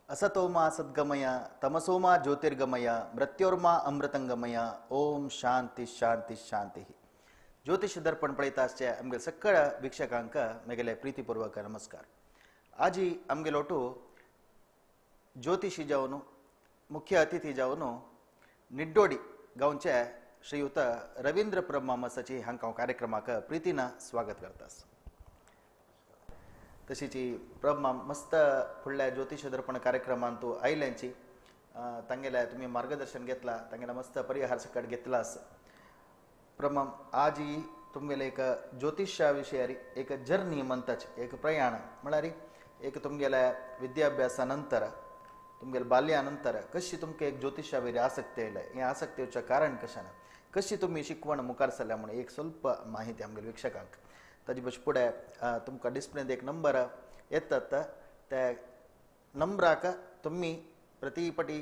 असतोमा सद्गमय तमसोमा ज्योतिर्गमय मृत्योर्मा अमृतंगमय ओम शांती शांती शांती। ज्योतिष दर्पण पळयता आमगे सगळ्या वीक्षकांक मेगेले प्रीतिपूर्वक नमस्कार। आजी आमगेलोटू ज्योतिषी जावन मुख्य अतिथी जावन निड्डोडी गांवचे श्रीयुत रवींद्र प्रभ मामासाची हांकां कार्यक्रमाक प्रीतीन स्वागत करतास। तशीची प्रभ माम मस्त फुडल्या ज्योतिष दर्पण कार्यक्रमांत तूं आयल्यांची तांगेल्या तुमी मार्गदर्शन घेतला, तांगेला मस्त परिहार सकट घेतलास। प्रभ माम आजी तुमगेले एक ज्योतिषा विशयारी एक जर्नी म्हणताच एक प्रयाण म्हळ्यार एक तुमगेल्या विद्याभ्यासा नंतर तुमगेल्या बाल्या नंतर कशी तुमकां एक ज्योतिषा वयली आसक्ती आयल्या, हे आसक्ती येवचें कारण कशें ना, कशी तुमी शिकवण मुखार सरल्या म्हणून एक स्वल्प माहिती आमगेल्या वीक्षकांक। ताजे बस फुडें तुमकां डिस्प्लेन एक नंबर येतात, त्या नंबराक तुमी प्रतिपटी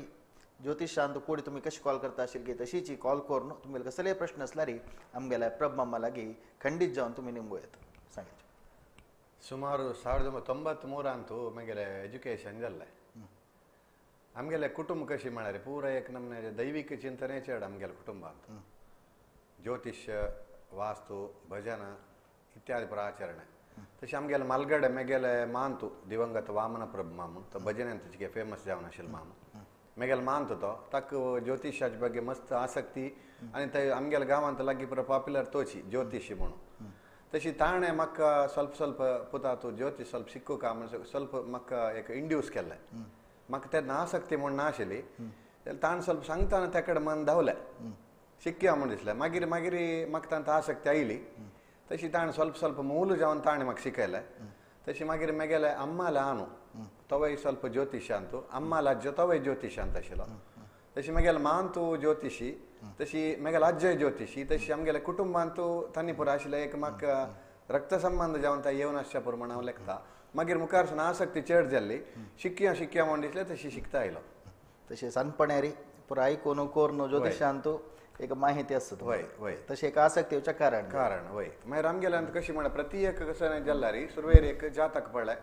ज्योतिषांत कोडी तुमी कशी कॉल करता आशिल्ली तशीची कॉल करून तुमगेले कसलेय प्रश्न आसल्यार आमगेल्या प्रभ मामा लागीं खंडीत जावन तुमी निमगो येता सांगायचे। सुमार 1993 मेगेले एज्युकेशन जाल्लें। आमगेले कुटुंब कशी म्हळ्यार पुरा एक नमने दैविक चिंतने चड आमगेले कुटुंबांत ज्योतिष वास्तु भजन इत्यादी पुरा आचरण। तशें आमगेले मालगडे मेगेले मानतू दिवंगत वामन प्रभ मामू तो भजन तुजे फेमस जावन आशिल्लो मामू मेगेले मानतो तो ताका ज्योतिषाचे ಬಗ್ಗೆ मस्त आसक्ती आनी ते आमगेले गांवांत लागीं पुरा पॉप्युलर तोची ज्योतिषी म्हणून। तशी ताणें म्हाका स्वल्प स्वल्प पुता तूं ज्योतिश स्वल्प शिकूका म्हण स्वल्प म्हाका एक इंड्यूस केल्लें। म्हाका तेन्ना आसक्ती म्हूण नाशिल्ली, ताणें स्वल्प सांगतना त्या कडेन मन धांवलें, शिकया म्हूण दिसलें। मागीर मागीर म्हाका तांकां आसक्ती आयली, तशी ताणें स्वल्प स्वल्प मूल जावन ताणें म्हाका शिकयलें। तशी मागीर मेगेले अम्माले आनू तोवय स्वल्प ज्योतिशांत, अम्माल आज्जो तोवय ज्योतिशांत आशिल्लो। तशी मेगेले मांतू ज्योतिशी, तशी मेगेले आज्जय ज्योतिशी, तशी आमगेले कुटुंबांतू तांणी पुरो आशिल्लें एक म्हाका रक्त संबंद जावन ता येवन आसच्या प्रमाण हांव लेखता। मागीर मुखार सून आसक्ती चड जाल्ली, शिकया शिकया म्हूण दिसलें, तशी शिकता आयलो। तशें सानपण्यारी पुरो आयकून कोरून ज्योतिशांतू एक माहिती आसता। वय वय तशें एक आसक्ती येवचें कारण कारण वय। मागीर आमगेल्यान कशी म्हळ्यार प्रति एक कशें जाल्यार सुरवेर एक जातक पळय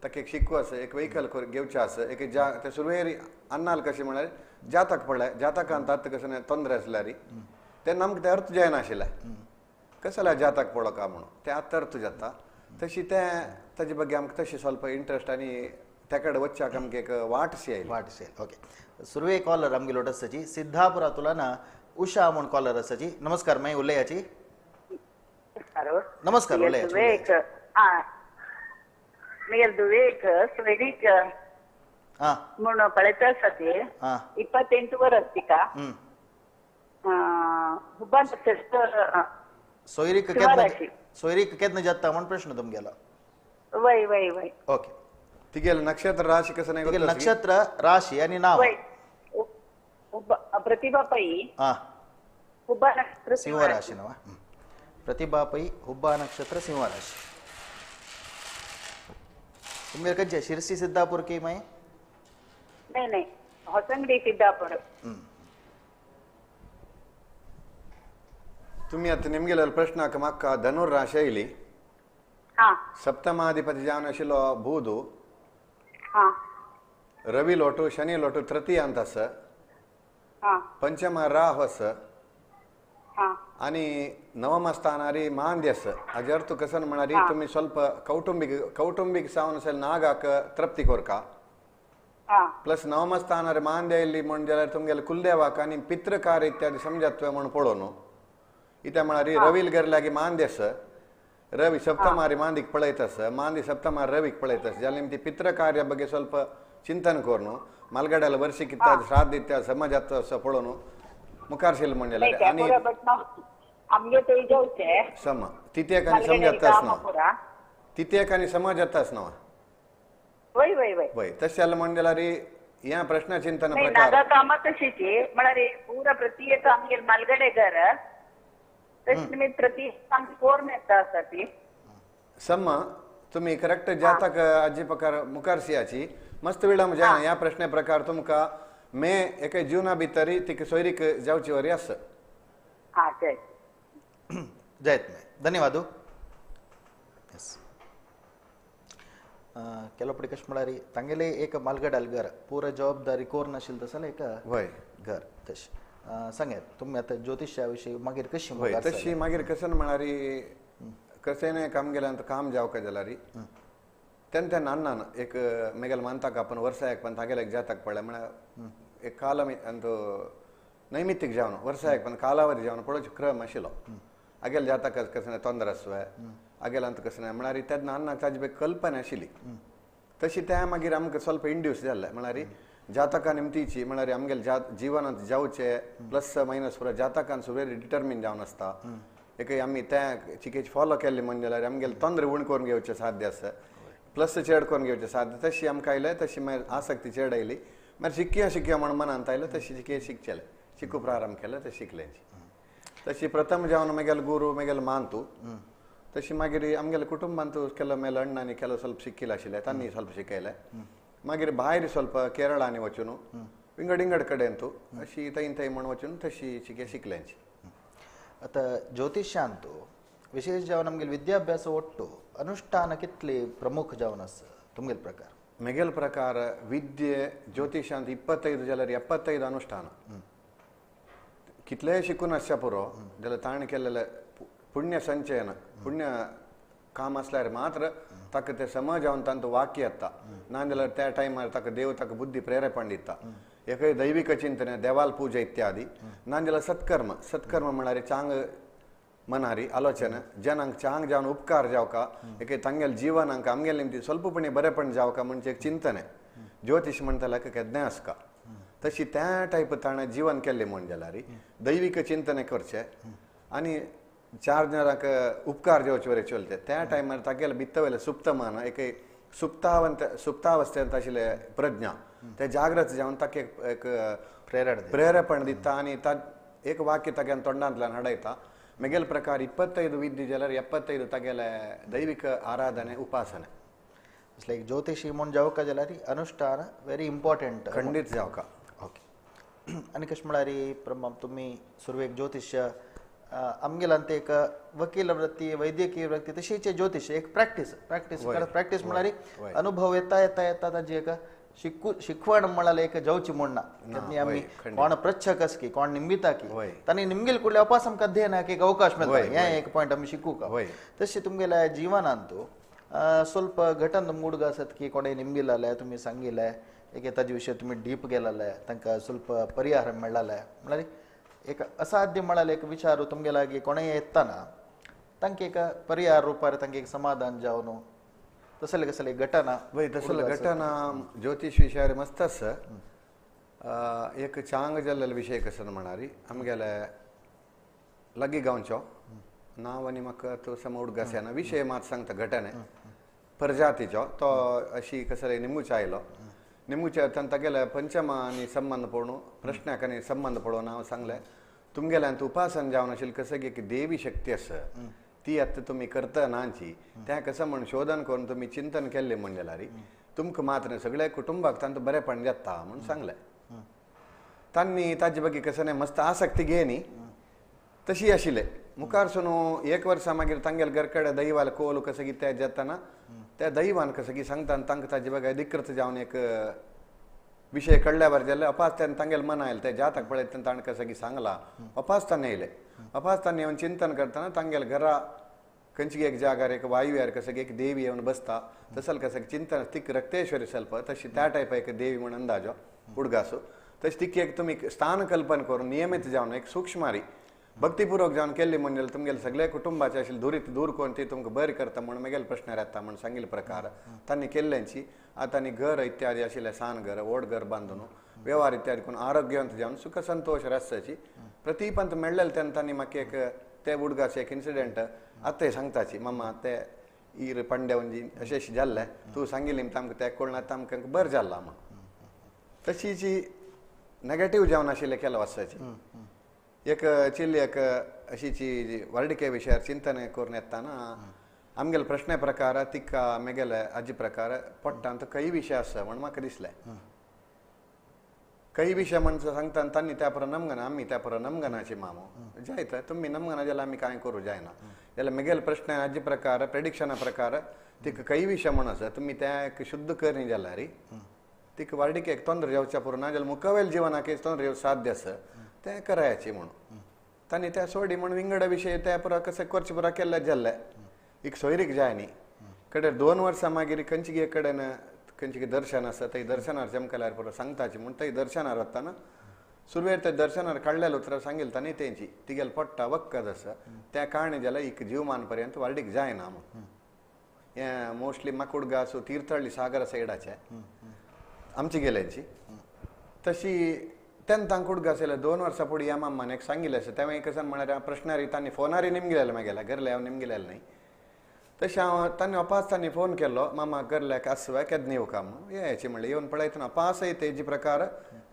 ताका एक शिकू आसा, एक व्हेकल घेवचें आसा, एक जा ते सुरवेर अन्नाल कशें म्हळ्यार जातक पळय जातकान तात कशें तोंदरे आसल्यार तेन्ना आमकां तें अर्थ जायनाशिल्लें, कशें जाल्यार जातक पळोवका म्हणून तें आतां अर्थ जाता। तशी तें ताजे ಬಗ್ಗೆ आमकां तशी स्वल्प इंट्रस्ट आनी त्या कडेन वचच्याक आमकां एक वाटशी आयली। वाटशी आयली, ओके। सुरवे कॉलर आमगेलो आसाची सिद्धापुरांतल्यान उषा म्हूण कॉलर आसाची। नमस्कार माई उलयाची। नमस्कार उलयाची। मेगेले धुवेक सोयरीक म्हूण पळयता आसा ती 28 वर्स तिका हुब्बा नक्षत्र। सोयरीक केन्ना सोयरीक केन्ना जाता म्हूण प्रश्न तुमगेलो। वय वय वय ओके। तिगेले नक्षत्र राशी कसं नाही, तिगेले नक्षत्र राशी आनी नाव। वय प्रतिभा पै हुब्बा नक्षत्र सिंह राशी नवा। प्रतिभा पै हुब्बा नक्षत्र सिंह राशी। तुमगेले खंयचे शिरसी सिद्धापूर की माई? नाही नाही होसंगडी सिद्धापूर। तुम्ही आता निमगेले प्रश्नाक म्हाका धनुर राशी आयली। सप्तमाधिपती जावन आशिल्लो बुध, रवी लोटू शनी लोटू तृतीयांत आसा, पंचम राहु आसा आनी नवम स्थानारी मांद्य आसा। हाजे अर्थ कसो म्हळ्यार तुमी स्वल्प कौटुंबीक कौटुंबीक सावन अशें नागाक तृप्ती करका, प्लस नवम स्थानार मांद्य आयली म्हण जाल्यार तुमगेले कुलदेवाक आनी पितृकार इत्यादी समजत्व म्हूण पळोवन इत्या म्हळ्यार रवील घर लागीं मांद्य आसा, रवी सप्तमारी मांदीक पळयत आसा, मांदी सप्तमार रवीक पळयत आसा, जाल्यार ती पितृकार्या ಬಗ್ಗೆ ಸ್ವಲ್ಪ चिंतन करून मालगाड्याला वर्षीक इत्यादी श्राद्ध इत्यादी समाजात असं पळोवन मुखार शिल म्हणल्यार आनी आमगे ते जावचे सम तितेक आनी समजातास ना, तितेक आनी समाजातास ना। वय वय वय वय तशें जालें म्हणल्यार ह्या प्रश्न चिंतन प्रकार नागा कामां तशीची म्हळ्यार पुरा प्रति एक आमगेले मालगडे घर तशें निमित्त प्रति आमकां कोर्ण येता आसा ती सम तुम्ही करेक्ट जातक आजी प्रकार मुखार सियाची मस्त विलंब जायना। ह्या प्रश्न प्रकार तुमकां मे एका जीवना भितर तिका सोयरीक जावची वरी आसा। हां जय जयत मे धन्यवाद। ಕೆಲವು कशें म्हळ्यार तांगेले एक मालगडाल घर पुरा जबाबदारी कोर नाशिल्लें तसलें एक वय घर तशें सांगात तुमी आतां ज्योतिशा विशीं मागीर कशी वय तशी मागीर कशें म्हळ्यार कशें न्हय काम गेल्यान काम जावका जाल्यार तेन्ना तेन्ना अण्णान एक मेगेल मानताक आपण वर्सा एक पण तागेले एक जातक पडलें म्हळ्यार एक कालम अंत नैमित्तीक जावन वर्सा एक पण कालावधी जावन पळोवचो क्रम आशिल्लो आगेले जातक कशें तोंदर आसवे आगेले अंत कशें म्हळ्यार तेन्ना अण्णाक ताजे बी कल्पना आशिल्ली तशी त्या मागीर आमकां ಸ್ವಲ್ಪ इंड्यूस जाल्लें म्हळ्यार जातका निमतीची म्हळ्यार आमगेले जिवनांत जावचे प्लस मायनस पुरो जातकान सुवेर डिटर्मीन जावन आसता एक आमी त्या चिकेची फॉलो केल्ली म्हण जाल्यार आमगेले तोंदरे उण करून घेवचें साध्य आसा प्लस चेड करून घेवचें साध्य तशी आमकां आयलें तशी मागीर आसक्ती चेड आयली मागीर शिकया शिकया म्हण मनांत आयलें तशी शिके शिकचेलें शिकू प्रारंभ केलें तशें शिकलें तशी प्रथम जावन मागीर गुरू मागीर मानतू तशी मागीर आमगेले कुटुंबांत केलो मेल अण्णांनी केलो ಸ್ವಲ್ಪ शिकिल्लें आशिल्लें तांणी ಸ್ವಲ್ಪ शिकयलें मागीर भायर ಸ್ವಲ್ಪ केरळांनी वचून विंगड विंगड कडेन अशी थंय थंय म्हण वचून तशी शिके शिकल्यांची. आतां ज्योतिशांत विशेष जावन आमगेले विद्याभ्यास ಒಟ್ಟು ಅನುಷ್ಠಾನ ಕಿತ್ಲಿ ಪ್ರಮುಖ जावन आसा तुमगेले प्रकार? मेगेल प्रकार विद्ये ज्योतिशांत 25 जाल्यार 75 अनुष्ठान कितलेय शिकून आसच्या पुरो जाल्यार ताणें केल्लें पुण्य संचयन पुण्य काम आसल्यार मात्र ताका ते समज जावन तांचो वाक्य येता ना जाल्यार त्या टायमार ताका देव ताका बुद्धी प्रेरेपण दिता एकय दैविक चिंतन देवाल पूजा इत्यादी ना जाल्यार सत्कर्म सत्कर्म म्हळ्यार चांग मनारी आलोचना जनांक चांग जावन उपकार जावका एक तांगेले जिवनांक आमगेले निमती स्वल्पपणी बरेपण जावका म्हणजे एक चिंतन ज्योतिश म्हणटाले केन्नाय आसका तशी त्या टायप ताणें जीवन केल्लें म्हण जाल्यार दैविक चिंतन करचें आनी चार जणांक उपकार जेवचे वरी चलते त्या टायमार तागेले भितर सुप्त मन एक सुप्तावंत सुप्तावस्थेंत आशिल्ले प्रज्ञा ते जागृत जावन ताका एक प्रेरणा दिता आनी एक वाक्य तागेल्या तोंडांतल्यान हाडयता. मेगेल प्रकार 25 विद्ये जाल्यार 75 तागेले दैविक आराधने उपासने. लायक ज्योतिषी म्हूण जावका जाल्यार अनुष्ठान वेरी इम्पॉर्टंट खंडीत जावका. ओके आनी कशें म्हळ्यार प्रमाण तुमी सुरवेक ज्योतिश आमगेल्यान ते एक वकील वृत्ती वैद्यकीय वृत्ती तशीच ज्योतिश एक प्रॅक्टीस प्रॅक्टीस प्रॅक्टीस म्हळ्यार अनुभव येता येता येता ताजी एक शिकवण म्हळ्यार एक जावची म्हूण ना तेन्ना आमी कोण प्रच्छक आसकी कोण निमिता की तांणी निमगेल कुडले अपास आमकां अध्ययनाक एक अवकाश मेळटा हें एक पॉयंट आमी शिकूंक. तशें तुमगेल्या जिवनांत ಸ್ವಲ್ಪ घटन तुमकां उडगा आसत की कोणें निमगिलाले तुमी सांगिल्लें एक ताजे विशय तुमी डीप गेलाले तांकां ಸ್ವಲ್ಪ परिहार मेळ्ळाले म्हळ्यार एक असाध्य म्हळ्यार एक विचार तुमगे लागीं कोणें येतना तांकां एक परिहार रुपार तांकां एक समाधान जावन तसले कसले घटना? वय तसले घटना ज्योतिश विशयार मस्त आसा. एक चांग जाल्ले विशय कसो म्हणारी आमगेले लागीं गांवचो नांव आनी म्हाका तो सम उडगास येना विशय मात सांगता घटने परजातीचो तो अशी कसले निमूच आयलो निमूच तांकां तागेले पंचमा आनी संबंद पळोवन प्रश्नाक आनी संबंद पळोवन हांव सांगलें तुमगेल्यान उपासन जावन आशिल्लें कसं की एक देवी शक्ती आसा ती आतां तुमी करता नाची त्या कसं म्हण शोधन करून तुमी चिंतन केल्लें म्हण जाल्यार तुमकां मात्र सगळ्या कुटुंबाक तांकां बरेपण जाता म्हूण सांगलें. तांणी ताजे बगी कसं न्हय मस्त आसक्ती घेनी तशी आशिल्लें मुखार सून एक वर्सा मागीर तांगेले घर कडेन दैवाल कोल कसं की ते जातना त्या दैवान कसं की सांगता तांकां ताजे बगी अधिकृत जावन एक विशय कळ्ळ्यावर जाल्यार अपास त्यान तांगेले मन आयलें ते जातक पळयत ताणें कसं की सांगलां अपास ताणें येयलें अपास ताणें येवन चिंतन करतना तांगेले घरा खंयची एक जागार एक वायुयार कसं की एक देवी येवन बसता तसल कसं चिंतन तिक रक्तेश्वरी ಸ್ವಲ್ಪ तशी त्या टायप एक देवी म्हण अंदाजो उडगासो तशी तिक एक तुमी स्थान कल्पन करून नियमित जावन एक सूक्ष्मारी भक्तिपूर्वक जावन केल्ली म्हणजे तुमगेले सगळे कुटुंबाचे आशिल्ले दुरीत दूर करून ती तुमकां बरी करता म्हूण मागीर प्रश्न येता म्हूण सांगिल्ले प्रकार तांणी केल्ल्यांची आतां आनी घर इत्यादी आशिल्ले सान घर व्हड घर बांदून व्यवहार इत्यादी करून आरोग्यवंत जावन सुख संतोश रस्त्याची प्रतिपंत मेळ्ळेले तेन्ना तांणी म्हाका एक ते उडगाचे एक इन्सिडंट आतां सांगताची मामा ते इर पंड्या म्हणजे अशें अशें जाल्लें तूं सांगिल्ली आमकां ते कळना आमकां बरें जाल्लां म्हूण तशीची नेगेटीव जावन आशिल्लें केलो वाचपाची एक चिल्ली एक अशीची वर्डिके विशयार चिंतन करून येतना आमगेले प्रश्न प्रकार तिका मेगेले आजी प्रकार पोट्टांत खंय विशय आसा म्हण म्हाका दिसलें. काही विषय म्हणचं सांगता तांनी त्या पुरा नमगना आम्ही त्या पुरा नमगनाचे मामो जायत तुम्ही नमगना जाल्यार आमी कांय करूं जायना जाल्यार म्हगेले प्रश्न हाजे प्रकार प्रेडिक्शना प्रकार तिका काही विषय म्हण आसा तुमी त्या शुद्ध करणी जाल्यार तिका वार्डिकेक तोंदर जावच्या पुरो ना जाल्यार मुखावेल जिवनाक तोंदर येवं साध्य आसा तें करायचें म्हणून तांणी त्या सोडी म्हण विंगड विशय त्या पुरा कशें करचे पुरा केल्ले जाल्ले एक सोयरीक जाय न्ही कडेन 2 वर्सां मागीर खंयचे एक कडेन खंयचे दर्शन आसा थंय दर्शनार जमकल्यार पुरो सांगताची म्हूण थंय दर्शनार वतना सुरवेर त्या दर्शनार काडलेल्या उतरां सांगिल तांणी तेंची तिगेल पडटा वक्कद आसा त्या कारणे जाल्यार एक जीवमान पर्यंत वार्डीक जायना म्हूण हें मोस्टली माकुडगा आसूं तीर्थहಳ್ಳಿ सागरा सायडाचे आमची गेल्यांची तशी तेन्ना तांकां उडगास येयले 2 वर्सां फुडें ह्या माम्मान एक सांगिल्लें आसा तें कशें म्हळ्यार प्रश्नारी तांणी फोनारी निमगिलेलें मागेल्या घरले हांव निमगिलेलें न्ही तशें हांव तांणी अपास तांणी फोन केल्लो मामा घरल्याक आसवा केन्ना येवका म्हणून येयाचे म्हणलें येवन पळयतना अपास तेजी प्रकार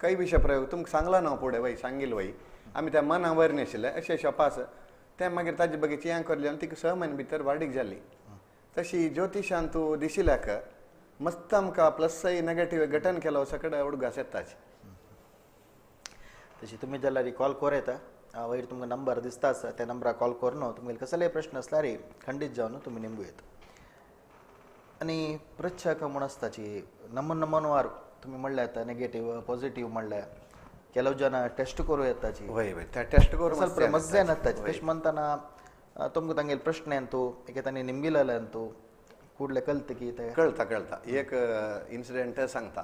काही विशय प्रयोग तुमकां सांगला ना फुडें वय सांगील वय आमी त्या मना वयर नाशिल्लें अशें अशें अपास तें मागीर ताजे बगीचे हें करलें आनी तिका 6 म्हयने भितर वाडीक जाली तशी ज्योतिशान तूं दिशिल्ल्याक मस्त आमकां प्लसय नेगेटीव घटन केलो सगळे उडगास येताच. तशी तुमी जाल्यार कॉल कर येता वयर तुमकां नंबर दिसता आसा त्या नंबराक कॉल करून तुमगेले कसलेय प्रश्न आसल्यार खंडीत जावन तुमी निमगू येता. आनी पृच्छक म्हूण आसताची नमन नमनवार तुमी म्हणल्यार आतां नेगेटीव पॉझिटीव म्हणल्यार ಕೆಲವು ಜನ ಟೆಸ್ಟ್ करू येताची वय वय त्या टेस्ट करू ಸ್ವಲ್ಪ ಮಜ್ಜೆ ಅನ್ನತ್ತಾಚಿ ಟೆಸ್ಟ್ ಮಂತನ तुमकां तांगेले प्रश्न अंतू एके तांणी निमगिलेले अंतू ಕೂಡಲೇ ಕಲ್ತು ಗೀತೆ कळता कळता एक इन्सिडेंट सांगता.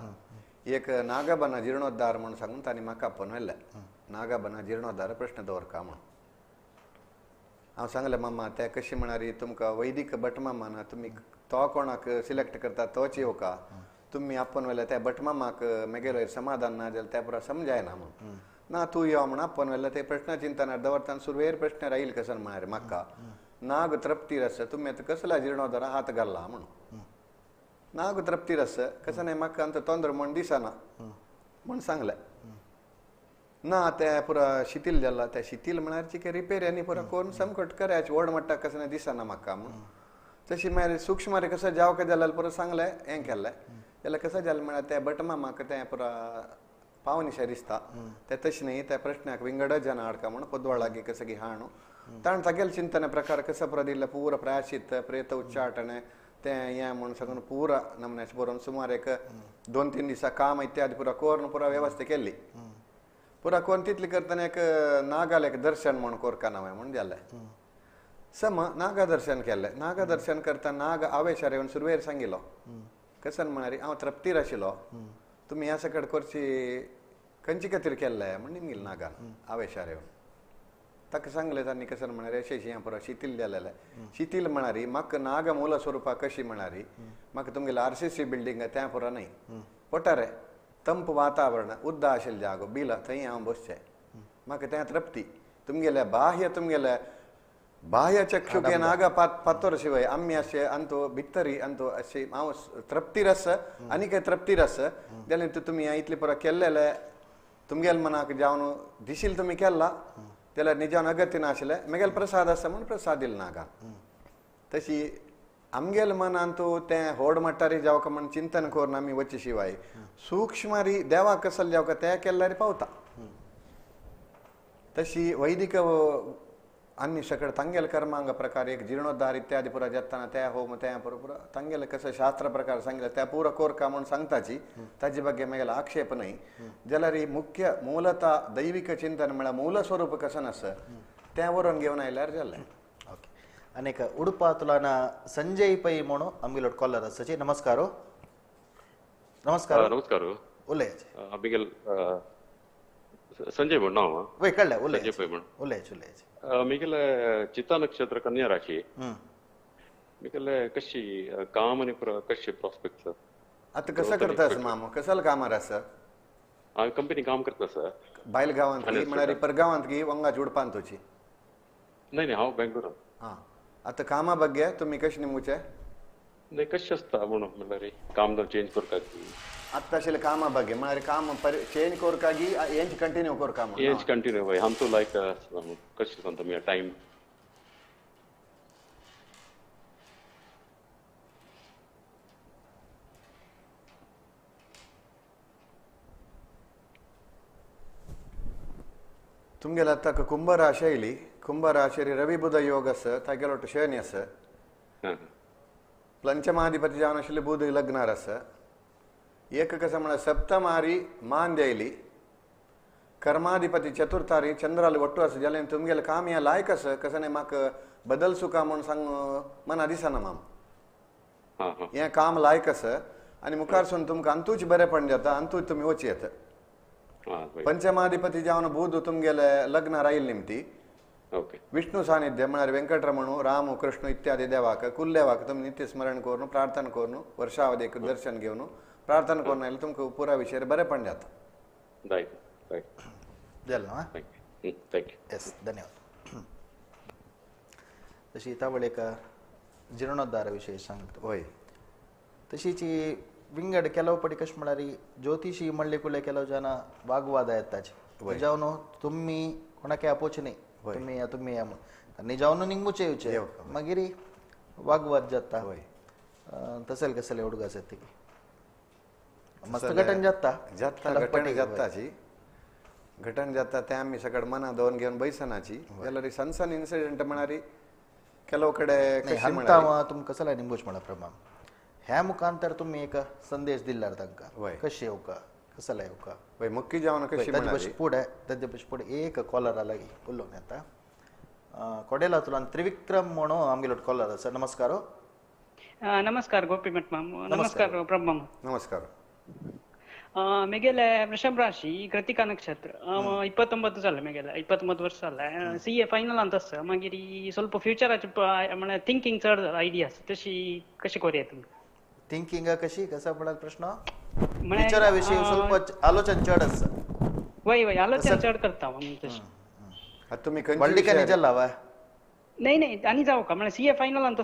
एक नागाबना जीर्णोद्धार म्हणून सांगून तांणी म्हाका आपोवन व्हेलें नागाबना जीर्णोद्धार प्रश्न दवरका म्हणून हांव सांगलें मामा ते कशें म्हळ्यार तुमकां वैदीक भटमामा ना तुमी तो कोणाक सिलेक्ट करता तोच येवका तुमी आपोवन व्हेलें त्या भटमामाक मेगेलो समाधान ना जाल्यार त्या पुरा समजायना म्हणून ना तूं यो म्हणून आपोवन व्हेलें ते प्रश्न चिंतनार दवरतना सुरवेर प्रश्न राहील कसं म्हळ्यार म्हाका नाग तृप्तीर आसा तुमी आतां कसल्या जीर्णोद्धारा हात घालला म्हणून नाग तृप्तीर आसा कसं न्ही म्हाका आतां तोंदर म्हण दिसना म्हण सांगलें ना ते पुरा शिथील जाला त्या शिथील म्हळ्यार चिके रिपेर आनी पुरा करून समकट करायचे व्हड म्हणटा कसं न्ही दिसना म्हाका म्हणून तशी मागीर सूक्ष्म कसं जावका जाल्यार पुरा सांगलें हें केल्लें जाल्यार कसं जालें म्हळ्यार त्या भटमामाक तें पुरा पावनिशें दिसता तें तशें न्ही त्या प्रश्नाक विंगड जन हाडका म्हणून पोदवाळागी कसं की हाणू ताणें तागेले चिंतन प्रकार कसं पुरा दिल्लें पूरा प्रायश्चित प्रेत उच्चाटन तें हें म्हणून सगळें पुरा नमन्याचें बरोवन सुमार एक 2-3 दिसां काम इत्यादी पुरा करून पुरा वेवस्था केल्ली पुरा करून तितली करतना एक नागाले एक दर्शन म्हणून कोरका नांव म्हणून जालें सम नागादर्शन केल्लें नागादर्शन करता नाग आवेशार येवन सुरवेर सांगिल्लो कसं म्हळ्यार हांव तृप्तीर आशिल्लो तुमी ह्या सकट करची खंयचे खातीर केल्लें म्हण निमगिल नागान आवेशार येवन ताका सांगलें तांणी कसं म्हळ्यार अशें अशें हें पुरो शिथील जालेलें शिथील म्हळ्यार म्हाका नाग मूल स्वरुपा कशी म्हळ्यार म्हाका तुमगेलें आरसीसी बिल्डींग तें पुरो न्हय पठारे तंप वातावरण उद्दा आशिल्लें जागो बिला थंय हांव बसचें म्हाका तें तृप्ती तुमगेले बाह्य तुमगेले बाह्य चक्षुक नागा पातोर शिवाय आमी अशें अंतू भितरी अंतू अशें हांव तृप्तीर आसा आनी काय तृप्तीर आसा जाल्यार तुमी इतलें पुरो केल्लेलें तुमगेले मनाक जावन दिशील तुमी केल्ला जाल्यार निजान अगत्य नाशिल्लें म्हगेलो प्रसाद आसा म्हूण प्रसाद दिलो नागान तशी आमगेले मनान तूं तें होड मट्टारी जावका म्हण चिंतन करून आमी वचचे शिवाय सूक्ष्मारी देवाक कसले जावका तें केल्यार पावता तशी वैदिक आनी सगळें तांगेले कर्मांग प्रकार एक जीर्णोद्धार इत्यादी पुरा जातना त्या होम त्या पुरो पुरा तांगेले कसं शास्त्र प्रकार सांगितलं त्या पुरा कोरका म्हणून सांगताची ताजे ಬಗ್ಗೆ म्हगेलो आक्षेप न्हय जाल्यार मुख्य मूलतः दैविक चिंतन म्हळ्यार मूल स्वरूप कसं आसा तें बरोवन घेवन आयल्यार जालें. ओके अनेक उडुपांतल्यान संजय पै म्हणून आमगेलो कॉलर आसाची. नमस्कार. नमस्कार. नमस्कार. उलयाचे आमगेल संजय म्हण नांव वय कळ्ळें. उलय संजय पै म्हण उलयाचे उलयाचे. मिगेले चिता नक्षत्र कन्या राशी मिगेले कशी काम आनी कशी प्रॉस्पेक्ट सर? आतां कसं करता मामा कसल कामार आसा? हांव कंपनी काम करता सर. बायल गांवांत म्हळ्यार परगांवांत की वंगाच उडपांत तुजी? नाही नाही हांव बेंगलोरान. हां आतां कामा ಬಗ್ಗೆ तुमी कशें निमूचे? नाही कशें आसता म्हणून म्हणल्यार काम चेंज करता आतां आशिल्लें कामा ಬಗ್ಗೆ म्हळ्यार काम चेंज करका की हेंच कंटिन्यू करका? हेंच कंटिन्यू वय आमचो लायक कशें सांगता तुमी टायम तुमगेले आतां कुंभ राशी आयली. कुंभ राशीर रवी बुध योग आसा, तागेलो शनी आसा. पंचमाधिपती जावन आशिल्ले बुध लग्नार आसा. एक कसं म्हळ्यार सप्तमारी मांद आयली, कर्माधिपती चतुर्थारी चंद्राले ಒಟ್ಟು आसा जाल्यार तुमगेले काम हें लायक आसा. कसं न्ही म्हाका बदल सुका म्हूण सांग मना दिसना माम. हें काम लायक आसा आनी मुखार सून तुमकां अंतूच बरेंपण जाता, अंतूच तुमी वची येता. पंचमाधिपती जावन बुध तुमगेले लग्नार आयिल्ली निमती विष्णु सानिध्य म्हळ्यार वेंकटरमणू, राम, कृष्ण इत्यादी देवाक कुलदेवाक तुमी नित्य स्मरण करून प्रार्थना करून वर्षावधीक दर्शन घेवन प्रार्थना करून आयल्यार तुमकां पुरा विशयार बरेंपण जाता. येस, धन्यवाद. तशी तावळ एक जीर्णोद्धारा विशयी सांगता. हय, तशीच विंगड ಕೆಲವು ಪಡಿ कशें म्हळ्यार ज्योतिषी म्हणले कुले ಕೆಲವು ಜನ वागवाद येताचे जावन तुमी कोणाक आपोवचे न्ही, तुमी या तुमी या म्हूण आनी जावन निंगूचे येवचे, मागीर वागवाद जाता. तसेल कसले उडगास येता ती मस्त घटन जाता जाता घटन जाताची घटन जाता ते आमी सगळ मना दवरून घेवन बैसनाची जाल्यार सण सण इन्सिडंट म्हळ्यार ಕೆಲವು ಕಡೆ तुमकां कसले निंगूच म्हणा प्रमाण ह्या मुखांतर तुम्ही एक संदेश दिल्यार तांकां कशें येवका कसले येवका. वय मुख्य जावन कशी ताजे पशी फुडें ताजे पशी फुडें एक कॉलरा लागीं उलोवन येता. कोडेलांतल्यान त्रिविक्रम म्हणून आमगेलो कॉलर आसा. नमस्कार. नमस्कार गोपी भट माम. नमस्कार प्रभु माम. नमस्कार. मेगेले वृषभ ರಾಶಿ, ಕೃತಿಕಾ ನಕ್ಷತ್ರ, 29 ಸಾಲ ಮೇಗೆಲ್ಲ 29 ವರ್ಷ ಅಲ್ಲ. ಸಿ ಎ ಫೈನಲ್ ಅಂತ ಮಾಗೀर ಸ್ವಲ್ಪ ಫ್ಯೂಚರ್ थिंकिंग चड आयडियास तशी कशी करूया तुमी थिंकिंग कशी कसा पडला प्रश्न? विचारा विषयी ಸ್ವಲ್ಪ आलोचन चड आसा. वय वय आलोचन चड करता तशी. आता तुम्ही व्हडलिकांनी जाला वा? नाही नाही आणि जाऊ का म्हणजे सी ए फायनल ಅಂತ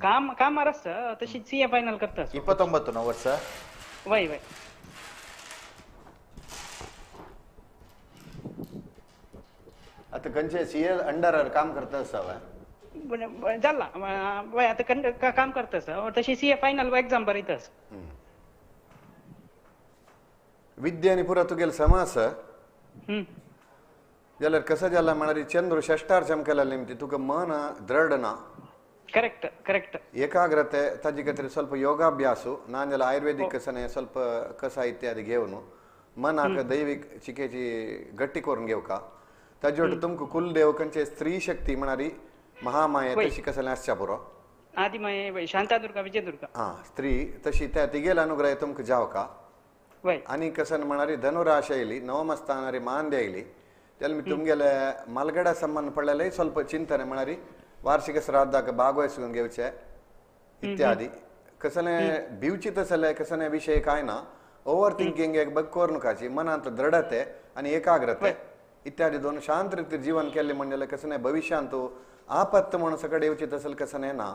काम कामार आसा तशी सी ए फायनल करता. 29 वर्ष. वय वय आता खंयचे सी ए अंडर काम करता आसा जाला वय आता काम करता आसा तशी सी ए फायनल एक्झाम बरयता आसा. विद्या आनी पुरा तुगेले सम आसा जाल्यार कसं जाला म्हळ्यार चंद्र षष्ठार चमकेला निमती तुका मन दृढ ना. Correct correct. ಏಕಾಗ್ರತೆ ताजे खातीर ಸ್ವಲ್ಪ ಯೋಗಾಭ್ಯಾಸ नाजाल्यार आयुर्वेदिक कसने ಸ್ವಲ್ಪ कसा इत्यादी घेवन मनाक दैविक चिकेची गट्टी करून घेवका. ताजे वटेन तुमकां कुलदेव खंयचे स्त्री शक्ती म्हळ्यार महामाया तशी कसलें आसच्या पुरो आदिमाया शांतादुर्गा विजयदुर्गा हां स्त्री तशी त्या तिगेल अनुग्रह तुमकां जावका. आनी कसन म्हळ्यार धनुराश आयली नवमस्थानारी मांदी आयली जाल्यार मी तुमगेले मालगडा संबंद पडलेले ಸ್ವಲ್ಪ चिंतने म्हळ्यार वार्षिक श्राद्धाक भागवसून घेवचे इत्यादी कसले भिवची तसले कसले विशय काय ना ओवर थिंकिंग एक बग करूनकाची मनांत दृढते आनी एकाग्रते इत्यादी दोन शांत रीती जीवन केल्ले म्हणजे कसं भविष्यांत आपत्त म्हणून सगळे येवची तसल कसं ना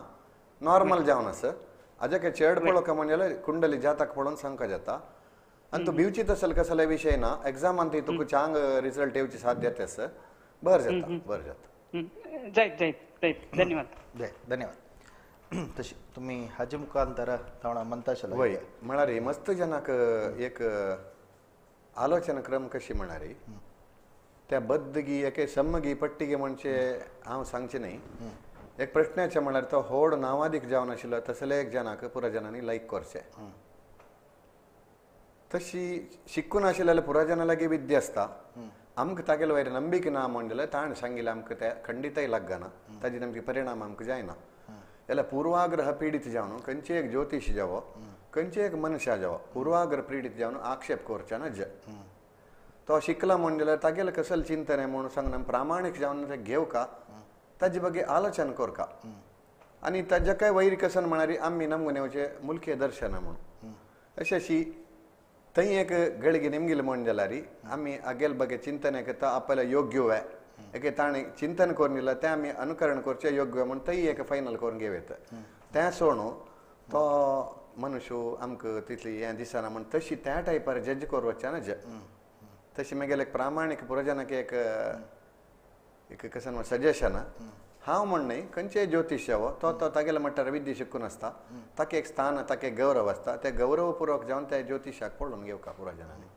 नॉर्मल जावन आसा. अजके चेड पळोवका म्हणजे कुंडली जातक पळोवन सांगका जाता आनी तूं भिवची तसल कसले विशय ना एग्जामान तुका चांग रिजल्ट येवची साध्यते आसा. बरें जाता बरें जाता. जायत जायत जायत. धन्यवाद. जय धन्यवाद. तशी तुमी हाजे मुखांतर तावणा म्हणता. वय म्हळ्यार मस्त जनाक एक आलोचना क्रम कशी म्हळ्यार त्या बद्दगी एके सम्मगी पट्टीगे म्हणजे हांव सांगचें न्ही. एक प्रश्नाचें म्हळ्यार तो होड नांवादीक जावन आशिल्लो तसले एक जनाक पुरा जनांनी लायक करचें. तशी शिकून आशिल्ले पुरा जना लागीं विद्या आसता. आमकां तागेले वयर नंबिके ना म्हण जाल्यार ताणें सांगिल्लें आमकां तें खंडितय लागना, ताजे नमके परिणाम आमकां जायना. जाल्यार पूर्वाग्रह पीडित जावन खंयचे एक ज्योतिश जावो खंयचे एक मनशा जावो पूर्वाग्रह पीडित जावन आक्षेप करचे ना. तो शिकला म्हण जाल्यार तागेलें कसलें चिंतन म्हणून सांगना प्रामाणीक जावन तें घेवका ताजे ಬಗ್ಗೆ आलोचन करका आनी ताज्या काय वैर कसन म्हळ्यार आमी नमून येवचें मुलखे दर्शन म्हणून अशें अशी थंय एक गळगी निमगिल म्हण जाल्यार आमी आगेल बगे चिंतन करता आपल्या योग्य वे एके ताणें चिंतन करून दिलां तें आमी अनुकरण करचें योग्य म्हूण थंय एक फायनल करून घेवं येता. तें सोडून तो मनुष्य आमकां तितली हें दिसना म्हूण तशी त्या टायपार जज करून वचचें ना. तशी मागीर एक प्रामाणीक पुरजनाक एक एक कशें सजेशन हांव म्हण न्हय खंयचेय ज्योतिश जावो तो तो तागेले म्हणटार विद्या शिकून आसता ताका एक स्थान ताका एक गौरव आसता ते गौरवपूर्वक जावन त्या ज्योतिशाक पळोवन घेवका पुरजनांनी.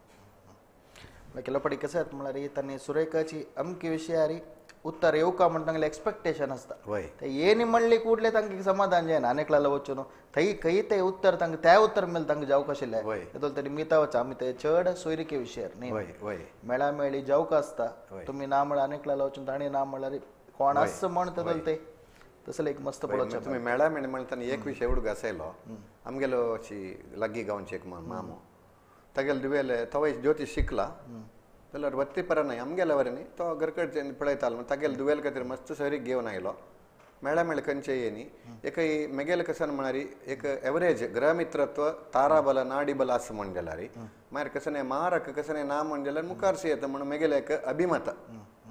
ಕೆಲವು पटी कशें जाता म्हळ्यार तांणी सुरेखाची अमके विशयारी उत्तर येवका म्हण तांगेलें एक्सपेक्टेशन आसता. ते येनी म्हणली ಕೂಡಲೇ तांकां समाधान जायना आनेकला वचून थंय खंय ते उत्तर तांकां त्या उत्तर मेळ तांकां जावंक आशिल्लें तेदोल तरी मिता वचा आमी ते चड सोयरिके विशयार न्ही मेळा मेळी जावंक आसता तुमी ना म्हळ्यार आनेकला वचून ताणें ना म्हळ्यार कोण आस म्हण तेदोल ते तसले एक मस्त पळोवचें. तुमी मेळा मेळी म्हणटा एक विशय उडगास आयलो आमगेलो अशी लागीं गांवचे एक मामो तागेले दुवेले तोवय ज्योतिश शिकला जाल्यार वत्तीपरा न्हय आमगेल्या वरी न्ही तो घरकडच्यान पळयतालो तागेले दुवेल खातीर मस्त सरीक घेवन आयलो मेळा मेळ खंयचे येनी एकय मेगेले कसन म्हळ्यार एक एवरेज ग्रहमित्रत्व ताराबल नाडीबल आसा म्हण जाल्यार मागीर कसने मारक कसने ना म्हण जाल्यार मुखार येता म्हणून मेगेले एक अभिमत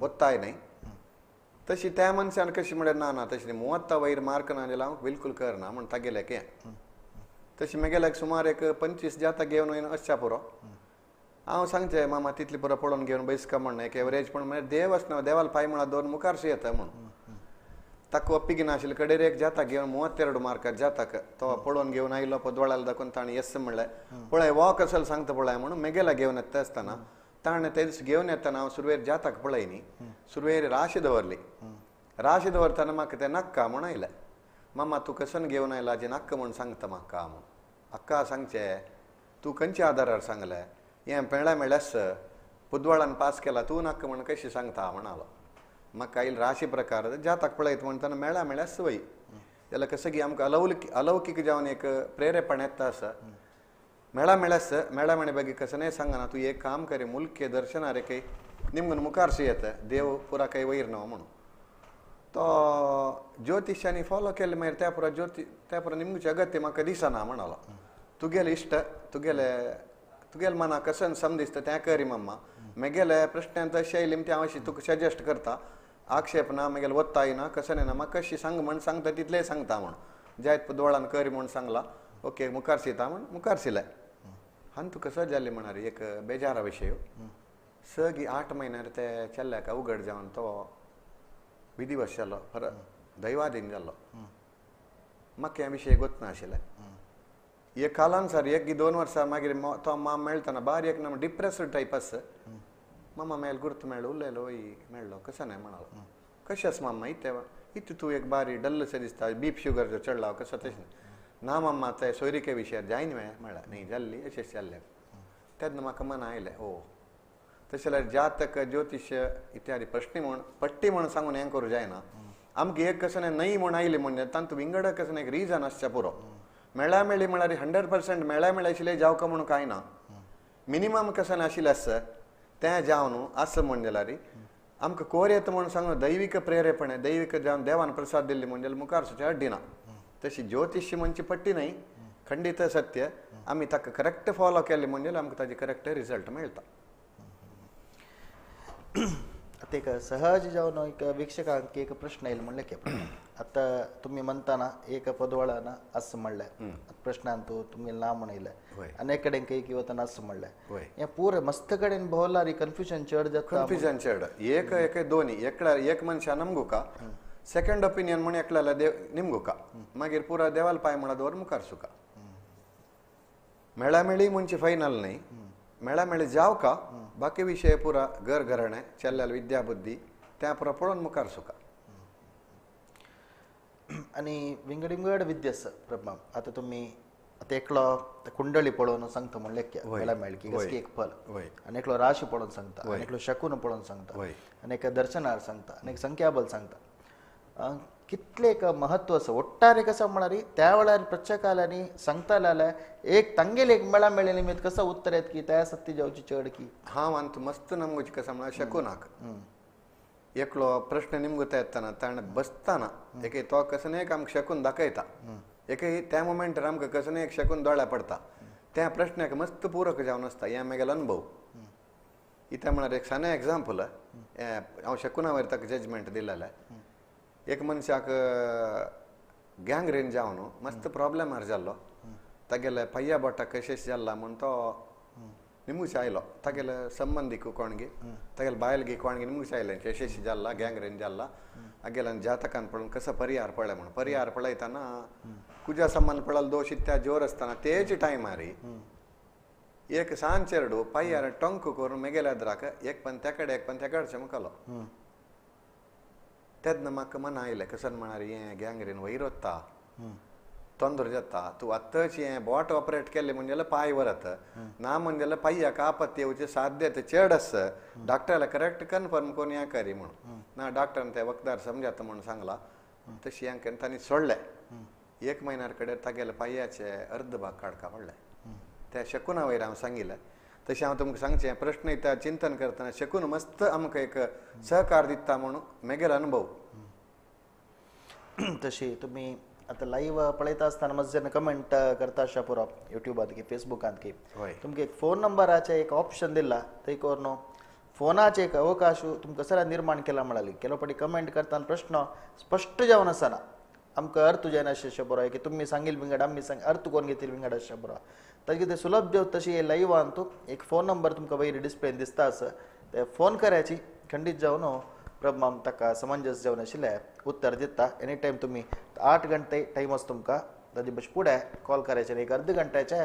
ಒತ್ತಾಯ न्हय. तशी त्या मनशान कशी म्हळ्यार ना ना तशें न्ही 30 वयर मार्क ना जाल्यार हांव बिलकूल करना म्हण तागेले एक हें तशी मेगेल्याक सुमार एक 25 जाता घेवन वयन असच्या पुरो हांव सांगचें मामा तितली पुरो पळोवन घेवन बैसका म्हण एक एवरेज पण म्हळ्यार देव आसना देवाल पांय म्हळ्यार दोन मुखार येता म्हणून ताका ಒಪ್ಪಿಗೆ नाशिल्ले कडेर एक जाता घेवन 32 मार्काक जाताक तो पळोवन घेवन आयलो पदवाळाला दाखोवन ताणें येस म्हणलें पळय हो कसल सांगता पळय म्हणून मेगेला घेवन येता आसतना ताणें ते दीस घेवन येतना हांव सुरवेर जाताक पळय न्ही सुरवेर राशी दवरली राशी दवरतना म्हाका तें नाक्का म्हूण आयलें मामा तूं कसन घेवन आयला जे नाक्का म्हूण सांगता म्हाका म्हूण अक्का सांगचें तूं खंयच्या आदारार सांगलें हें मेळ्ळें मेळ्ळेंच पुदवाळान पास केला तूं नाका म्हण कशें सांगता म्हणालो म्हाका आयल राशी प्रकार जाताक पळयत म्हणटना मेळ्ळा मेळ्ळ्याच वय जाल्यार कसं की आमकां अलौकीक जावन एक प्रेरेपण येता आसा मेळा मेळ्ळ्याच मेळा मेळे बागी कसं नाही सांगना तूं एक काम करे मुलके दर्शना रे काही निमगून मुखारशी येता देव पुरा काही वयर न्हू म्हणून तो ज्योतिशांनी फॉलो केलें मागीर त्या पुरा ज्योती त्या पुरा निमगूचे अगत्य म्हाका दिसना म्हणालो तुगेले इश्ट तुगेले तुगेले मनाक कसन सम दिसता तें करी मम्मा मेगेले प्रश्नांत अशें आयली तें हांव अशी तुका सजेस्ट करता आक्षेप ना मेगेले वत्ताय ना कसं ना म्हाका कशी सांग म्हण सांगता तितलें सांगता म्हण जायत दोळान करी म्हण सांगला ओके मुखार शिता म्हण मुखार शिले हांव तुका कसं जालें म्हणार एक बेजारा विशय सगळी 8 म्हयन्यार ते चेल्ल्याक अवघड जावन तो विधिवश जालो परत दैवाधीन जालो म्हाका हे विशय गोत नाशिल्लें एक कालान सर एक 2 वर्सां मागीर तो माम मेळटना बारी एक नम डिप्रेस्ड टायप आस मामा मेल गुर्त मेळ्ळो उलयलो वय मेळ्ळो कसं न्हय म्हणालो कशें आसा मामा इतें इतू तूं एक बारी डल्ल शें दिसता बीप शुगर जो चडला कसो तशें ना मामा ते सोयरिके विशयार जायन मेळ्ळा न्ही जाल्ली अशें जाल्लें तेन्ना म्हाका मना आयलें ओ तशें जाल्यार जातक ज्योतिश इत्यादी प्रश्न म्हूण पट्टी म्हूण सांगून हें करूं जायना आमकां एक कसं न्हय म्हूण आयली म्हणजे तांतूं विंगड कसं एक रिजन आसचें पुरो मेळ्ळा मेळ्ळी म्हळ्यार 100% मेळ्ळा मेळ्ळा आशिल्लें जावका म्हणून कांय ना मिनिमम कसं आशिल्लें आसता तें जावन आसा म्हण जाल्यार आमकां कोर येता म्हूण सांगून दैवीक प्रेरेपण दैवीक जावन देवान प्रसाद दिल्ली म्हण जाल्यार मुखार सुद्दां अड्डिना तशी ज्योतिश म्हणची पट्टी न्हय खंडीत सत्य आमी ताका करेक्ट फॉलो केलें म्हण जाल्यार आमकां ताजे करेक्ट रिजल्ट मेळटा. आतां एक सहज जावन एक वीक्षकांक एक प्रश्न येयल म्हणलें की आतां तुमी म्हणताना एक पदवाळान आस म्हणलें प्रश्नान तूं तुमी ना म्हणलें आनी एक कडेन खंय वतना आस म्हणलें हें पुरो मस्त कडेन भोंवलार कन्फ्युजन चड जाता. कन्फ्युजन चड एक एक दोनी एकल्या एक मनशान नमगुका सेकंड ओपिनियन म्हण एकल्याला देव निमगुका मागीर पुरा देवाल पांय म्हणा दवर मुखार सुका मेळा मेळी म्हणचे फायनल न्हय मेळा मेळी जावका बाकी विशय पुरा घर घराणें चेल्ल्याल विद्या बुद्धी त्या पुरा पळोवन मुखार सुका. आनी विंगड विंगड विद्या आसा प्रभाव आतां तुमी आतां एकलो कुंडली पळोवन सांगता म्हणलें मेळा मेळ्ळी की कसली एक फल आनी एकलो राशी पळोवन सांगता आनी एकलो शकून पळोवन सांगता आनी एक दर्शनार सांगता आनी एक संख्याबल सांगता कितलें एक महत्व आसा ओट्टारे कसो म्हळ्यार त्या वेळार प्रत्येकाल्यांनी सांगताले जाल्यार एक तांगेले एक मेळा मेळ्ळे निमित्त कसो उत्तर येत की त्या सत्य जावची चड की हांव आनी मस्त नमगोची कसो म्हळ्यार शकूनाक एकलो प्रश्न निमगुता येतना ताणें बसतना एक तो कसो एक आमकां शकून दाखयता एक त्या मोमेंटार आमकां कसो एक शकून दोळ्या पडटा त्या प्रश्नाक मस्त पूरक जावन आसता हें म्हगेलो अनुभव. इतें म्हळ्यार एक सादें एग्जाम्पल हांव शकूना वयर ताका जजमेंट दिलेलें एक मनशाक गँग्रीन जावन मस्त प्रॉब्लेमार जाल्लो तागेले पय्या बोटाक कशें जाल्ला म्हूण तो निमूस आयलो तागेले संबंदीक कोणगी तागेले बायलगी कोणगी निमूस आयलें यशस्वी जाल्ला गँग्रीन जाल्ला आगेल्यान जातकान पळोवन कसो परिहार पळय म्हूण परिहार पळयतना कुजा संबंद पळयलो दोश इत्या जोर आसतना तेच टायमार एक सान चेरडू पांयार टोंक करून मेगेल्या द्राक एक पण त्याकडे एक पण त्याकडचे मुखालो तेन्ना म्हाका मना आयलें कसन म्हळ्यार हें गँग्रीन वयर वता ತೊಂದರೆ जाता तूं आत्ताच हें बोट ऑपरेट केलें म्हणजे पांय वरत ना म्हणजे पांयाक आपत्ती येवची साध्यता चड आसा डॉक्टराला करेक्ट कन्फर्म करून हें करी म्हणून ना डॉक्टरान ते वखदार समजाता म्हणून सांगला तशी हें केन्ना तांणी सोडलें एक म्हयन्या कडेन तागेले पांयाचे अर्द भाग काडका पडले त्या शकुना वयर हांव सांगिल्लें तशें हांव तुमकां सांगचें प्रश्न येता चिंतन करतना शकून मस्त आमकां एक सहकार दिता म्हणून मेगेलो अनुभव. तशी तुमी आतां लायव्ह पळयता आसतना मस्त जेन्ना कमेंट करता अशें पुरो युट्यूबात की फेसबुकांत की तुमकां एक फोन नंबराचें एक ऑप्शन दिला थंय करून फोनाचे एक अवकाश तुमकां सर निर्माण केला म्हळ्यार केलो फावटी कमेंट करतना प्रश्न स्पश्ट जावन आसना आमकां अर्थ जायना अशें बरो की तुमी सांगील विंगड आमी सांग अर्थ कोण घेतील विंगड अशें बरो ताजे कितें सुलभ जेव तशी लायव्हान तूं एक फोन नंबर तुमकां वयर डिस्प्लेन दिसता आसा ते फोन करायची खंडीत जावन प्रभमाम ताका समंजस जावन आशिल्लें उत्तर दिता. एनी टायम तुमी 8 घंटे टायम आसा तुमकां ताजे बस फुडें कॉल करायचें एक अर्द घंट्याचे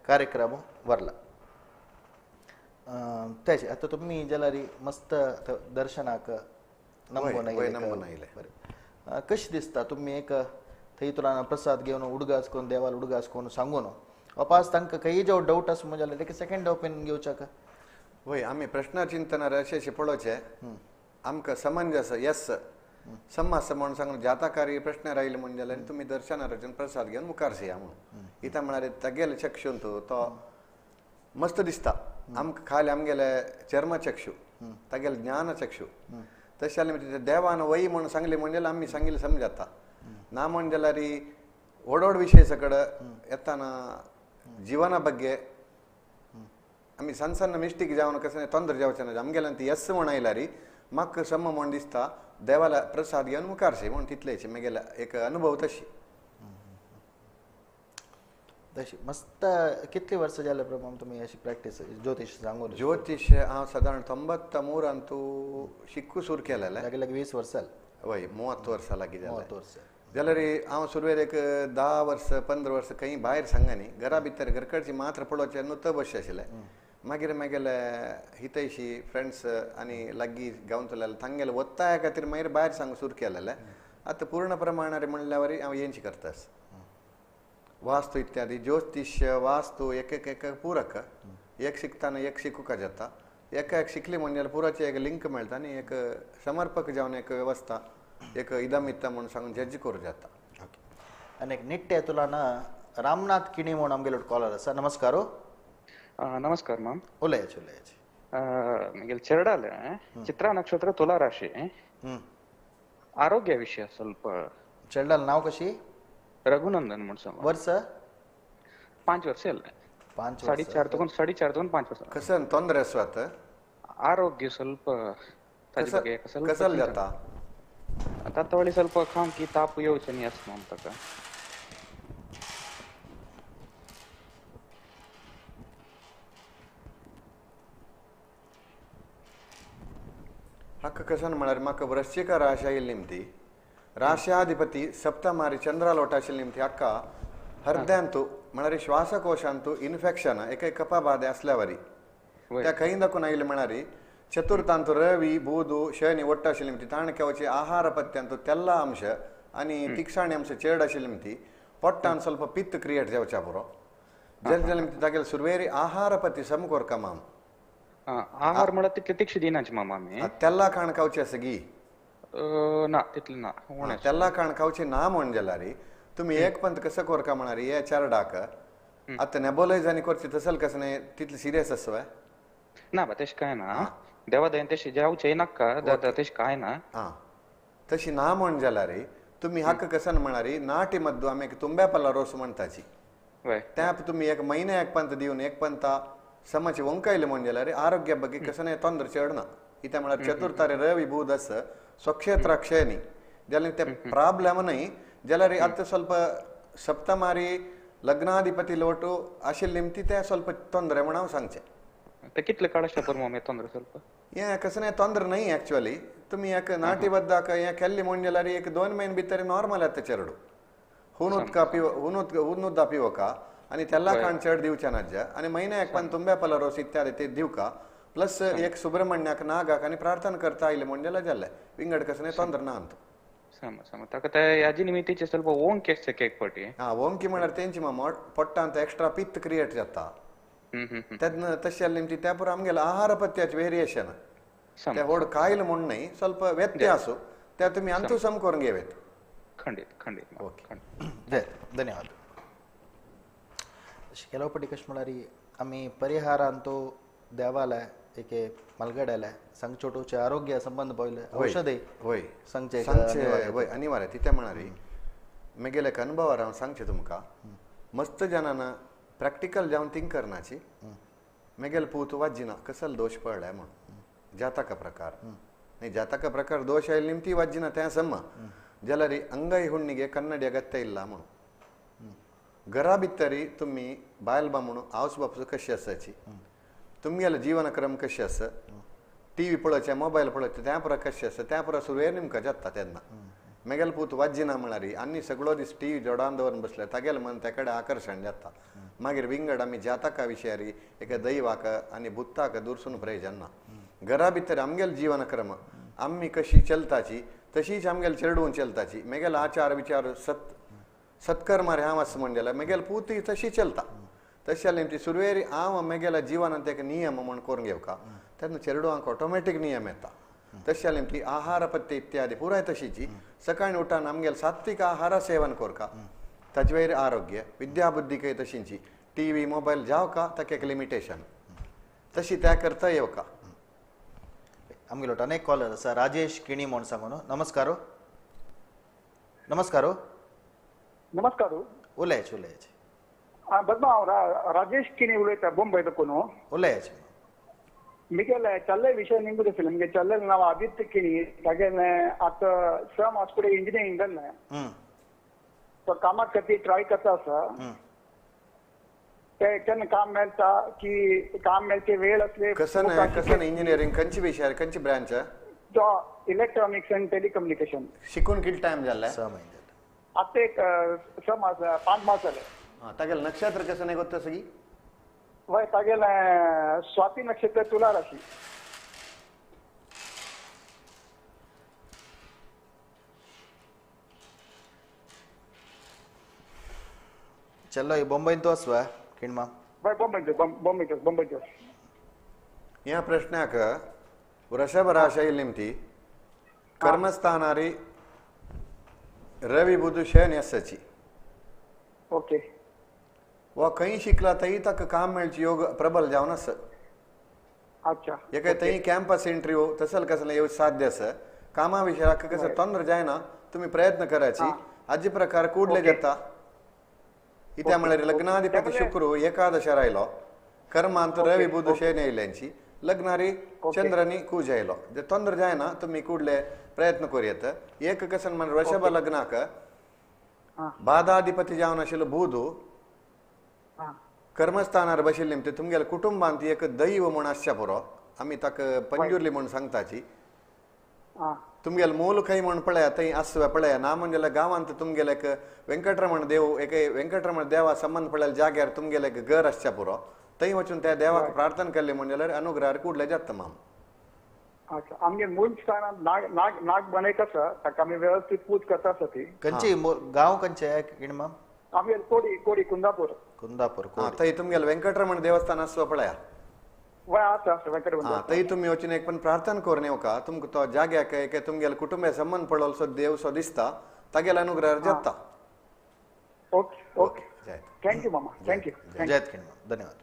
कार्यक्रम व्हरला. तेचे आतां तुमी जाल्यार मस्त दर्शनाक नंबर आयले बरें कशें दिसता तुमी एक थंय तुला प्रसाद घेवन उडगास करून देवाल उडगास करून सांगून वापास तांकां खंय जो डावट आसा म्हण जाल्यार एक सेकंड ओपिनियन घेवच्याक. वय आमी प्रश्न चिंतनार अशें पळोवचें आमकां समंजस येस समज म्हणून सांगून जाताकारी प्रश्न राहिले म्हण जाल्यार तुमी दर्शनार प्रसाद घेवन मुखार या म्हणून इतां म्हळ्यार तागेले चक्षून तो मस्त दिसता आमकां खाली आमगेले चर्मचक्षू तागेले ज्ञानचक्षू तशें जाल्यार देवान वय म्हणून सांगलें म्हणजे आमी सांगिल्लें समजाता ना म्हण जाल्यार व्हड व्हड विशय सकड येताना जिवना ಬಗ್ಗೆ आमी सಣ್ಣ सಣ್ಣ ಮಿस्टेक जावन कशें ತೊಂದರೆ जावचें ना आमगेल्यान ती येस म्हण आयल्यार म्हाका सम म्हण दिसता देवाला प्रसाद घेवन मुखार म्हण तितलेच म्हगेले एक अनुभव तशी. तशी मस्त कितली वर्सां जाले प्रमाण तुमी अशी प्रॅक्टीस ज्योतिश सांगून? ज्योतिश हांव सादारण 93 शिकू सुरू केलेलें लागीं लागीं 20 वर्सां. वय 30 वर्सां लागीं जालें. 30 वर्सां जाल्यार हांव सुरवेर एक 10 वर्स 15 वर्स खंय भायर सांगनी घरा भितर घरकडची मात्र पळोवचें नुतो बशें आशिल्लें. मागीर म्हगेले हितैशी फ्रेंड्स आनी लागीं गांवतले तांगेले ಒತ್ತಾಯ खातीर मागीर भायर सांगू सुरू केलेलें. आतां पूर्ण प्रमाणार म्हणल्यार वरी हांव येंची करतास वास्तु इत्यादी ज्योतिष वास्तु एक एक एक पूरक एक शिकताना एक शिकूका जाता एका एक शिकली म्हणजे पुराचे एक लिंक मेळटा आनी एक समर्पक जावन एक व्यवस्था एक इदमित्ता म्हणून सांगून जज करूं जाता. ओके आनी एक निट्टे तुला ना रामनाथ किणी म्हणून आमगेलो कॉलर आसा. नमस्कार. नमस्कार मॅम. उलयाचे उलयाचे. म्हगेले चेरडाले चित्रा नक्षत्र तुला राशी आरोग्य विषय ಸ್ವಲ್ಪ. चेरडाल नाव कशी? रघुनंदन म्हण सांग. वर्ष 5 वर्ष ಅಲ್ಲ 5 4.5 ತಗೊಂಡು 4.5 ತಗೊಂಡು 5 ವರ್ಷ. ಕಸನ್ ತೊಂದರೆ ಅಸ್ವತ್ ಆರೋಗ್ಯ ಸ್ವಲ್ಪ ಕಸಲ್ जाता तातवळी ಸ್ವಲ್ಪ खामकी ताप येवचें न्ही आसता म्हण ताका. हक्क कसन म्हळ्यार म्हाका वृश्चिक राशी आयिल्ली निमती राश्याधिपती सप्तमारी चंद्रालोट आशिल्ली निमती हक्का हृदयांतु म्हळ्यार श्वासकोशांतु इन्फेक्शन एक कपाबाधे आसल्यावरी त्या खंय दाखून आयिल्ले म्हळ्यार चतुर्थांतु रवी बुधू शनी ಒಟ್ಟು आशिल्ली निमती ताणें केवचे आहार पथ्यांतु तेल्ला अंश आनी तिक्षाणी अंश चेड आशिल्ली निमती पोट्टान ಸ್ವಲ್ಪ ಪಿತ್ತ क्रिएट जावच्या पुरो जल जल निमती तागेले सुरवेरी आहार पथ्य सम कोरका माम आहार म्हळ्यार तितले तिक्षे दिनाचे मामा आमी तेल्ला खाण खावचे आसा गी ना तितले ना तेल्ला खाण खावचे ना म्हण जाल्यार तुमी एक पंत कसं कोरका म्हणार हे चेरडाक आतां नेबोलायज आनी करचे तसल कसं न्ही तितले सिरियस आसा ना बा तशें कांय ना देवा दयेन तशें जावचें नाका तशें कांय ना. आं तशी ना म्हण जाल्यार तुमी हक्क कसन म्हणार नाटी मद्दू आमी एक तुंब्या पल्ला रोस म्हणटाची त्या तुमी एक महिन्या एक पंत दिवन एक पंता समज वंकायले म्हण जाल्यार आरोग्य ಬಗ್ಗೆ कसने ತೊಂದರೆ चडना इथे म्हळ्यार चतुर्थारे रवी बुध आसा स्वक्षेत्र क्षयनी जाल्यार ते प्रॉब्लेम न्हय जाल्यार आतां ಸ್ವಲ್ಪ सप्तमारी लग्नाधिपती लोटू आशिल्ले निमती ते ಸ್ವಲ್ಪ ತೊಂದರೆ म्हण हांव सांगचें. ते कितले काळ आसता पर ತೊಂದರೆ ಸ್ವಲ್ಪ हें कसने ತೊಂದರೆ न्हय एक्चुअली तुमी एक नाटीबद्दाक हें केल्लें म्हण जाल्यार एक 2 म्हयने भितर नॉर्मल येता चेरडू हुनूदका पिव हुनूद हुनूदा पिवका आनी तेला खाण चड दिवचें नाज्या आनी म्हयन्याक पण तुंब्या पलरोस इत्यादी ते दिवका प्लस एक सुब्रमण्याक नागाक आनी प्रार्थना करता आयले म्हूण जाल्यार जालें विंगड कसलें तोंदर ना अंतू सम सम ताका ते ह्याजी निमित्तीचे ಸ್ವಲ್ಪ ओंकी आसता एक फावटी हा ओंकी म्हळ्यार तेंची मामा पोट्टांत एक्स्ट्रा पित्त क्रिएट जाता तेन्ना तशें जालें निमती त्या पुरो आमगेले आहार पथ्याचे वेरिएशन ते व्हड कायल म्हूण न्हय ಸ್ವಲ್ಪ व्यत्यास त्या तुमी अंतू सम करून घेवेत. खंडीत खंडीत ओके धन्यवाद. अशें केलो फावटी कशें म्हळ्यार आमी परिहारान तो देवाले एके मालगड्याले सांगचोटोचे आरोग्य संबंद पळयले औषधे वय सांगचे सांगचे वय अनिवार्य तितें म्हळ्यार म्हगेले एक अनुभवार हांव सांगचें तुमकां मस्त जाणां प्रॅक्टिकल जावन थिंक करनाची म्हगेले पूत वाजिना कसलो दोश पडलाय म्हूण जातका प्रकार न्ही जातका प्रकार दोश आयले निमती वाजिना तें सम जाल्यार अंगाई हुण्णिगे कन्नडी अगत्य इल्ला म्हणून घरा भितरी तुमी बायल बामूण आवस बापूस कशी आसाची तुमगेलो जीवनक्रम कशें आसा टी व्ही पळोवचें मोबायल पळोवचें त्या पुरो कशें आसा त्या पुरो सुरवेर निमकां जाता तेन्ना म्हगेलो पूत वाजिना म्हळ्यार आनी सगळो दीस टी व्ही जोडान दवरून बसले तागेलें मन त्या कडेन आकर्शण जाता मागीर विंगड आमी जातका विशयारी एका दैवाक आनी भुताक दुरसून प्रयोजन ना. घरा भितर आमगेलो जीवनक्रम आमी कशी चलताची तशीच आमगेले चेडून चलताची म्हगेलो आचार विचार सत्कर्मार हांव आसा म्हण जाल्यार म्हगेलो पूतय तशी चलता तशें जालें ती सुरवेर हांव म्हगेल्या जिवनांत एक नियम म्हूण करून घेवका तेन्ना चेडवांक ऑटोमॅटीक नियम येता. तशें जालें ती आहार पथ्य इत्यादी पुराय तशीची सकाळीं उठान आमगेले सात्वीक आहारा सेवन करका ताजे वयर आरोग्य विद्या बुद्धीकय तशींची टी व्ही मोबायल जावका ताका एक लिमिटेशन तशी त्या करता येवका. आमगेलो अनेक कॉलर आसा राजेश किणी म्हूण सांगून. नमस्कार. नमस्कार. नमस्कार. उलयाच उलयाच. बदमा हांव राजेश किणी उलयता बोंबय साकून. उलयाच. मिगेले चल्ले विशय निमगो आसले मुगे चल्ले नांव आदित्य किणी तागेलें आतां 6 मास फुडें इंजिनियरींग जाल्लें तो कामाक खातीर ट्राय करता आसा ते केन्ना काम मेळटा की काम मेळचे वेळ आसले. कसन कसन इंजिनियरींग खंयचे विशयार खंयची ब्रांच? तो इलेक्ट्रॉनिक्स आनी टेलिकम्युनिकेशन. शिकून कितले टायम जाल्ले? 6 म्हयने जाले. आतां एक 6 मास 5 मास जाले. तागेलें नक्षत्र कशें गोत्ता सगी? वय तागेलें स्वाती नक्षत्र तुला राशी. चलो बॉम्बेन तो आसवा किणमा? वय बॉम्बे बॉम्बे बॉम्बे. ह्या प्रश्नाक वृषभ राशी आयली निमती कर्मस्थानारी रवी बुध शनी आसाची. ओके. वा खंय शिकला थंय ताका काम मेळची योग प्रबल जावन आसा. अच्छा. एका थंय कॅम्पस इंटरव्यू तसल कसलें येवच साध्य आसा. कामा विशयाक कसं तोंदर जायना तुमी प्रयत्न करायची हाजे प्रकार कुडले जाता. इत्या म्हळ्यार लग्नाधिपती शुक्र एकादशार आयलो कर्मांत रवी बुध शनी आयल्यांची लग्नारी चंद्रानी कूज आयलो तोंदर जायना तुमी कुडले प्रयत्न करूं एक कसन म्हण वृषभ लग्नाक बाधाधिपती जावन आशिल्लो बुध कर्मस्थानार बशिल्ले ते तुमगेल्या कुटुंबांत एक दैव म्हूण आसच्या पुरो आमी ताका पंजुर्ली म्हूण सांगताची. तुमगेले मूल खंय म्हूण पळया थंय आसवे पळया ना म्हणजे गांवांत तुमगेले एक वेंकटरमण देव एक वेंकटरमण देवा संबंद पळयल्या जाग्यार तुमगेले एक घर आसच्या पुरो थंय वचून त्या देवाक प्रार्थना केल्ली म्हण जाल्यार अनुग्रहार कुडले जाता माम. अच्छा. आमगे मूल स्थानात नाग नाग नाग बनयत आसा ताका आमी वेवस्थीत पूज करता आसा ती. खंयची गांव खंयचे किणमा? आमगे कोडी कोडी कुंदापूर. कुंदापूर. थंय तुमगेले वेंकटरमण देवस्थान आसवा पळया. वय आसा आसा वेंकटरमण. थंय तुमी वचून एक पण प्रार्थना करून येवका तुमकां तो जाग्याक एक तुमगेले कुटुंबा संबंद पळोवसो देव सो दिसता तागेले अनुग्रहार जाता. ओके ओके thank you मामा. Thank you. जयत किणमा धन्यवाद.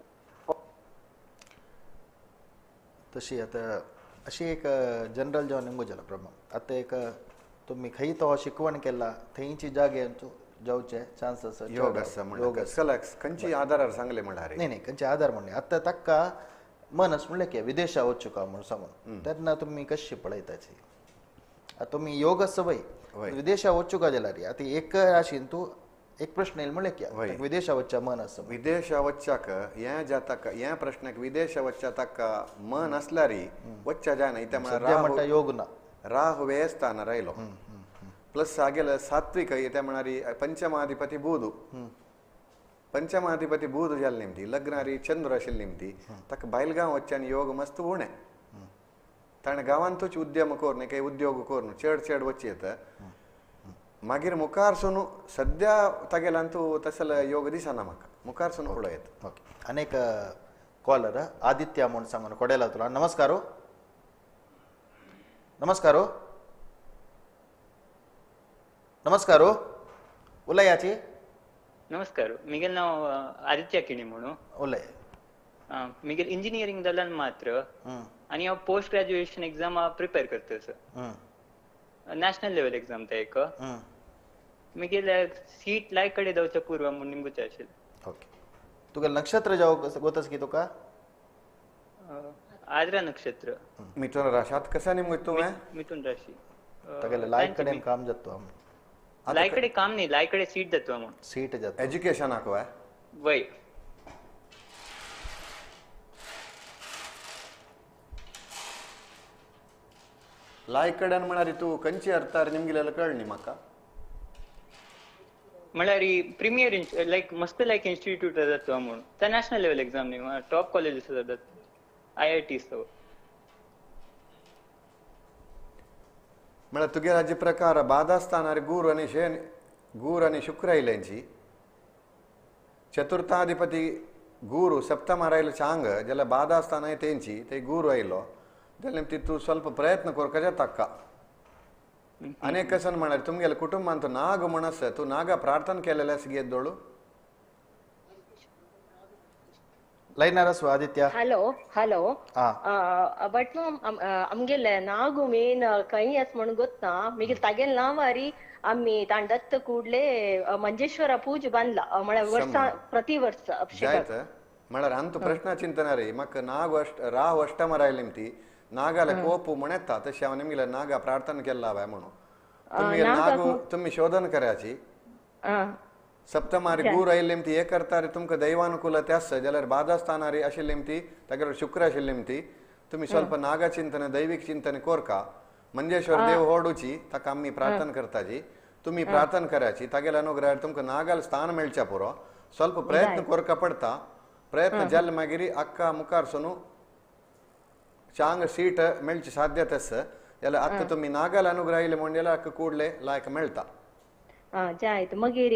तशी आतां अशी एक जनरल जेवन निमगो जाला प्रभाव आतां एक तुमी खंय तो शिकवण केला थंयची जागे जावचे चान्स आसा योग आसा म्हणल्यार खंयची आधारार सांगले म्हणल्यार न्ही न्ही खंयचे आधार म्हणले आतां ताका मन आसा म्हणलें की विदेशा वचूका म्हूण सांगून तेन्ना तुमी कशी पळयताची आतां तुमी योग आसा वय विदेशा वचूका जाल्यार आतां एक राशीन तूं एक प्रश्न येयल म्हणलें की विदेशा वचच्या मन आसा विदेशा वच्चाक हें जाताक ह्या प्रश्नाक विदेशा वच्च्या ताका मन आसल्यार वच्च्या जायना इत्या म्हळ्यार योग ना राहु व्ययस्थानार आयलो प्लस आगेले सात्विक इत्या म्हळ्यार पंचमाधिपती बुध पंचमाधिपती बूध जाल निमती लग्नारी चंद्र आशिल्ले निमती ताका बायल गांव वचच्यान योग मस्त उणें ताणें गांवांतूच उद्यम करून काही उद्योग करून चड चड वच येता मागीर मुखार सून सद्या तागेल्यान तूं तसले योग दिसना म्हाका मुखार सून पळयत. ओके अनेक कॉलर आदित्य म्हूण सांगून कोडेला तुला. नमस्कार. नमस्कार. नमस्कार. उलयाची. नमस्कार. मिगेल नाव आदित्य किणी म्हणून. उलय. मिगेल इंजिनियरिंग जाल्यान मात्र आनी हांव पोस्ट ग्रॅज्युएशन एक्झाम प्रिपेर करता सर. नॅशनल लेवल एक्झाम ते एक. मिगेल सीट लायक कडे जावच्या पूर्व म्हणून निमगुचे आशिल्लें. ओके तुका नक्षत्र जाव गोतस की तुका? आद्रा नक्षत्र. मिथुन राशी. आतां कशें निमगुत तुवें? मिथुन राशी. तागेले लायक कडेन काम जाता. लायक कडे काम न्ही, लायक कडे सीट जाता म्हणून. सीट जाता. एज्युकेशनाक वय? वय. लायक कडेन म्हळ्यार तूं खंयची अर्थार निमगिलेलो कळ्ळी म्हाका. म्हळ्यार प्रिमियर लायक मस्त लायक इन्स्टिट्यूट जाता म्हणून ते नॅशनल लेवल एक्झाम न्ही, टॉप कॉलेजीस जातात IIT. म्हळ्यार तुगे हाजे प्रकार बाधास्थानार गुरू आनी शेन गुरू आनी शुक्र आयल्यांची चतुर्थाधिपती गुरू सप्तमार आयलो चांग जाल्यार बाधास्थानाय तेंची ते गुरू आयलो जाल्यार ती तूं ಸ್ವಲ್ಪ प्रयत्न करका जाता. अनेक कसन म्हळ्यार तुमगेल्या कुटुंबांत नाग म्हण आसा तूं नागा प्रार्थना केलेले आसा घेत दोळू. लायनार आसू आदित्य. हॅलो. हॅलो. बट आमगेले नागू मेन खंय आसा म्हणून गोतना मागीर तागेले नांवारी आमी ताण दत्त ಕೂಡ್ಲೆ मंजेश्वरा पूज बांदला म्हळ्यार वर्सा प्रति वर्स. जायत म्हळ्यार आमचो प्रश्न चिंतना रे म्हाका नाग राहु अष्टमार आयले ती नागाला कोप म्हणता तशें हांव निमगेले नागा प्रार्थना केल्ला हांवें म्हणून तुमी नागू तुमी शोधन करायची. सप्तमारी गुरू आयिल्ले ती हे करता रे तुमकां दैवानुकूल आसता जाल्यार बाधास्थानारी आशिल्ले ती तागेलो शुक्र आशिल्ले ती तुमी ಸ್ವಲ್ಪ नागा चिंतन दैवीक चिंतन कोरका. मंजेश्वर देव होडूची ताका आमी प्रार्थना करताची तुमी प्रार्थना करायची तागेल्या अनुग्रहार तुमकां नागाल स्थान मेळच्या पुरो. ಸ್ವಲ್ಪ प्रयत्न कोरका पडता. प्रयत्न जाले मागीर अक्का मुखार सोनू चांग सीट मेळची साध्यता आसा जाल्यार आतां तुमी नागाल अनुग्रह आयले म्हूण जाल्यार अक्का ಕೂಡ್ಲೆ लायक मेळटा. जायत मगीर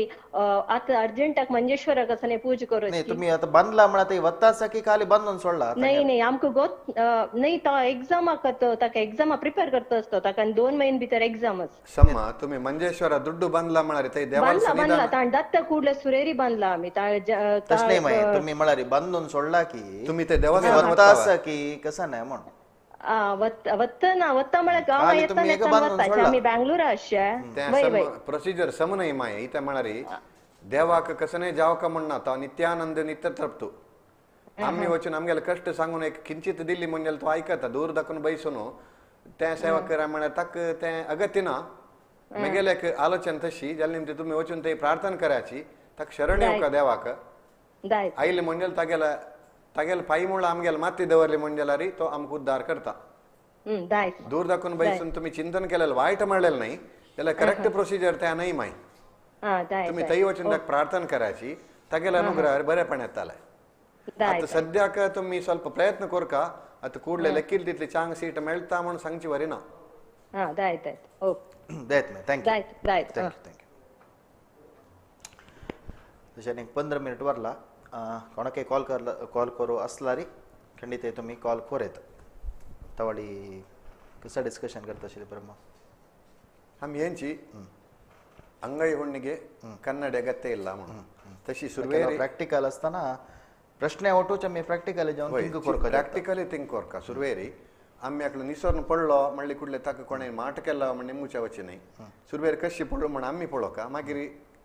आतां अर्जंटाक मंजेश्वराक आसा पूज करोची. तुमी आतां बांदला म्हळ्यार ते वता आसा की खाली बांदून सोडला? नाही नाही आमकां गोत नाही तो एक्झामाक ताका एक्झामा प्रिपेर करता आसतो ताका 2 म्हयने भितर एक्झाम आसा. समा तुमी मंजेश्वरा दुड्डू बांदला म्हळ्यार ते देवाल बांदला ताण दत्त ಕೂಡ್ಲೆ सुरेरी बांदला आमी. तशें न्ही मागीर तुमी म्हळ्यार बांदून सोडला की तुमी ते देवस्थान वता आसा की कसं नाही म्हण? वतना वता म्हळ्यार गांवा येतना वता आमी बेंगलोरा आसचे. प्रोसिजर सम न्ही माय इतें म्हळ्यार देवाक कसं जावका म्हणना तो नित्यानंद नित्य तृप्त. आमी वचून आमगेले कश्ट सांगून एक किंचित दिल्ली म्हण जाल्यार तो आयकता दूर दाखून बैसून तें सेवा करा म्हळ्यार ताका तें अगत्य ना. मेगेले एक आलोचन तशी जाल्यार निमती तुमी वचून ते प्रार्थना करायची ताका शरण येवका देवाक आयले म्हण जाल्यार तागेले तागेले पांय मुळां आमगेले माती दवरली म्हण जाल्यार तो आमकां उद्धार करता. दूर दाखून बैसून तुमी चिंतन केलें वायट म्हणलें न्ही जाल्यार करेक्ट प्रोसिजर तें न्ही माय. तुमी थंय वचून ताका प्रार्थना करायची तागेले अनुग्रहार बरेपण येतालें. आतां सद्याक तुमी ಸ್ವಲ್ಪ प्रयत्न करका आतां ಕೂಡ್ಲೆ ಲೆಕ್ಕಿಲ್ तितली चांग सीट मेळटा म्हूण सांगची वरी ना. Thank you. Thank you. तशें एक 15 मिनिट वरला कोणाकय कॉल कॉल करू असला री खंडित तुम्ही कॉल कोरेत तवाडी कसं डिस्कशन करता आशिल्लें ब्रह्मा? आमी हेंची ಅಂಗೈ ಹುಣ್ಣಿಗೆ ಕನ್ನಡ ಅಗತ್ಯ ಇಲ್ಲ म्हणून तशी सुरवेर प्रॅक्टिकल असताना प्रश्न ओटूच आमी प्रॅक्टिकली जावन थिंक करका. प्रॅक्टिकली थिंक करका सुरवेरी आमी आकलो निसोरून पडलो म्हणले कुडले ताका कोणें माट केला म्हण निमूच्या वचे न्ही सुरवेर कशी पडलो म्हण आमी पळोवका मागीर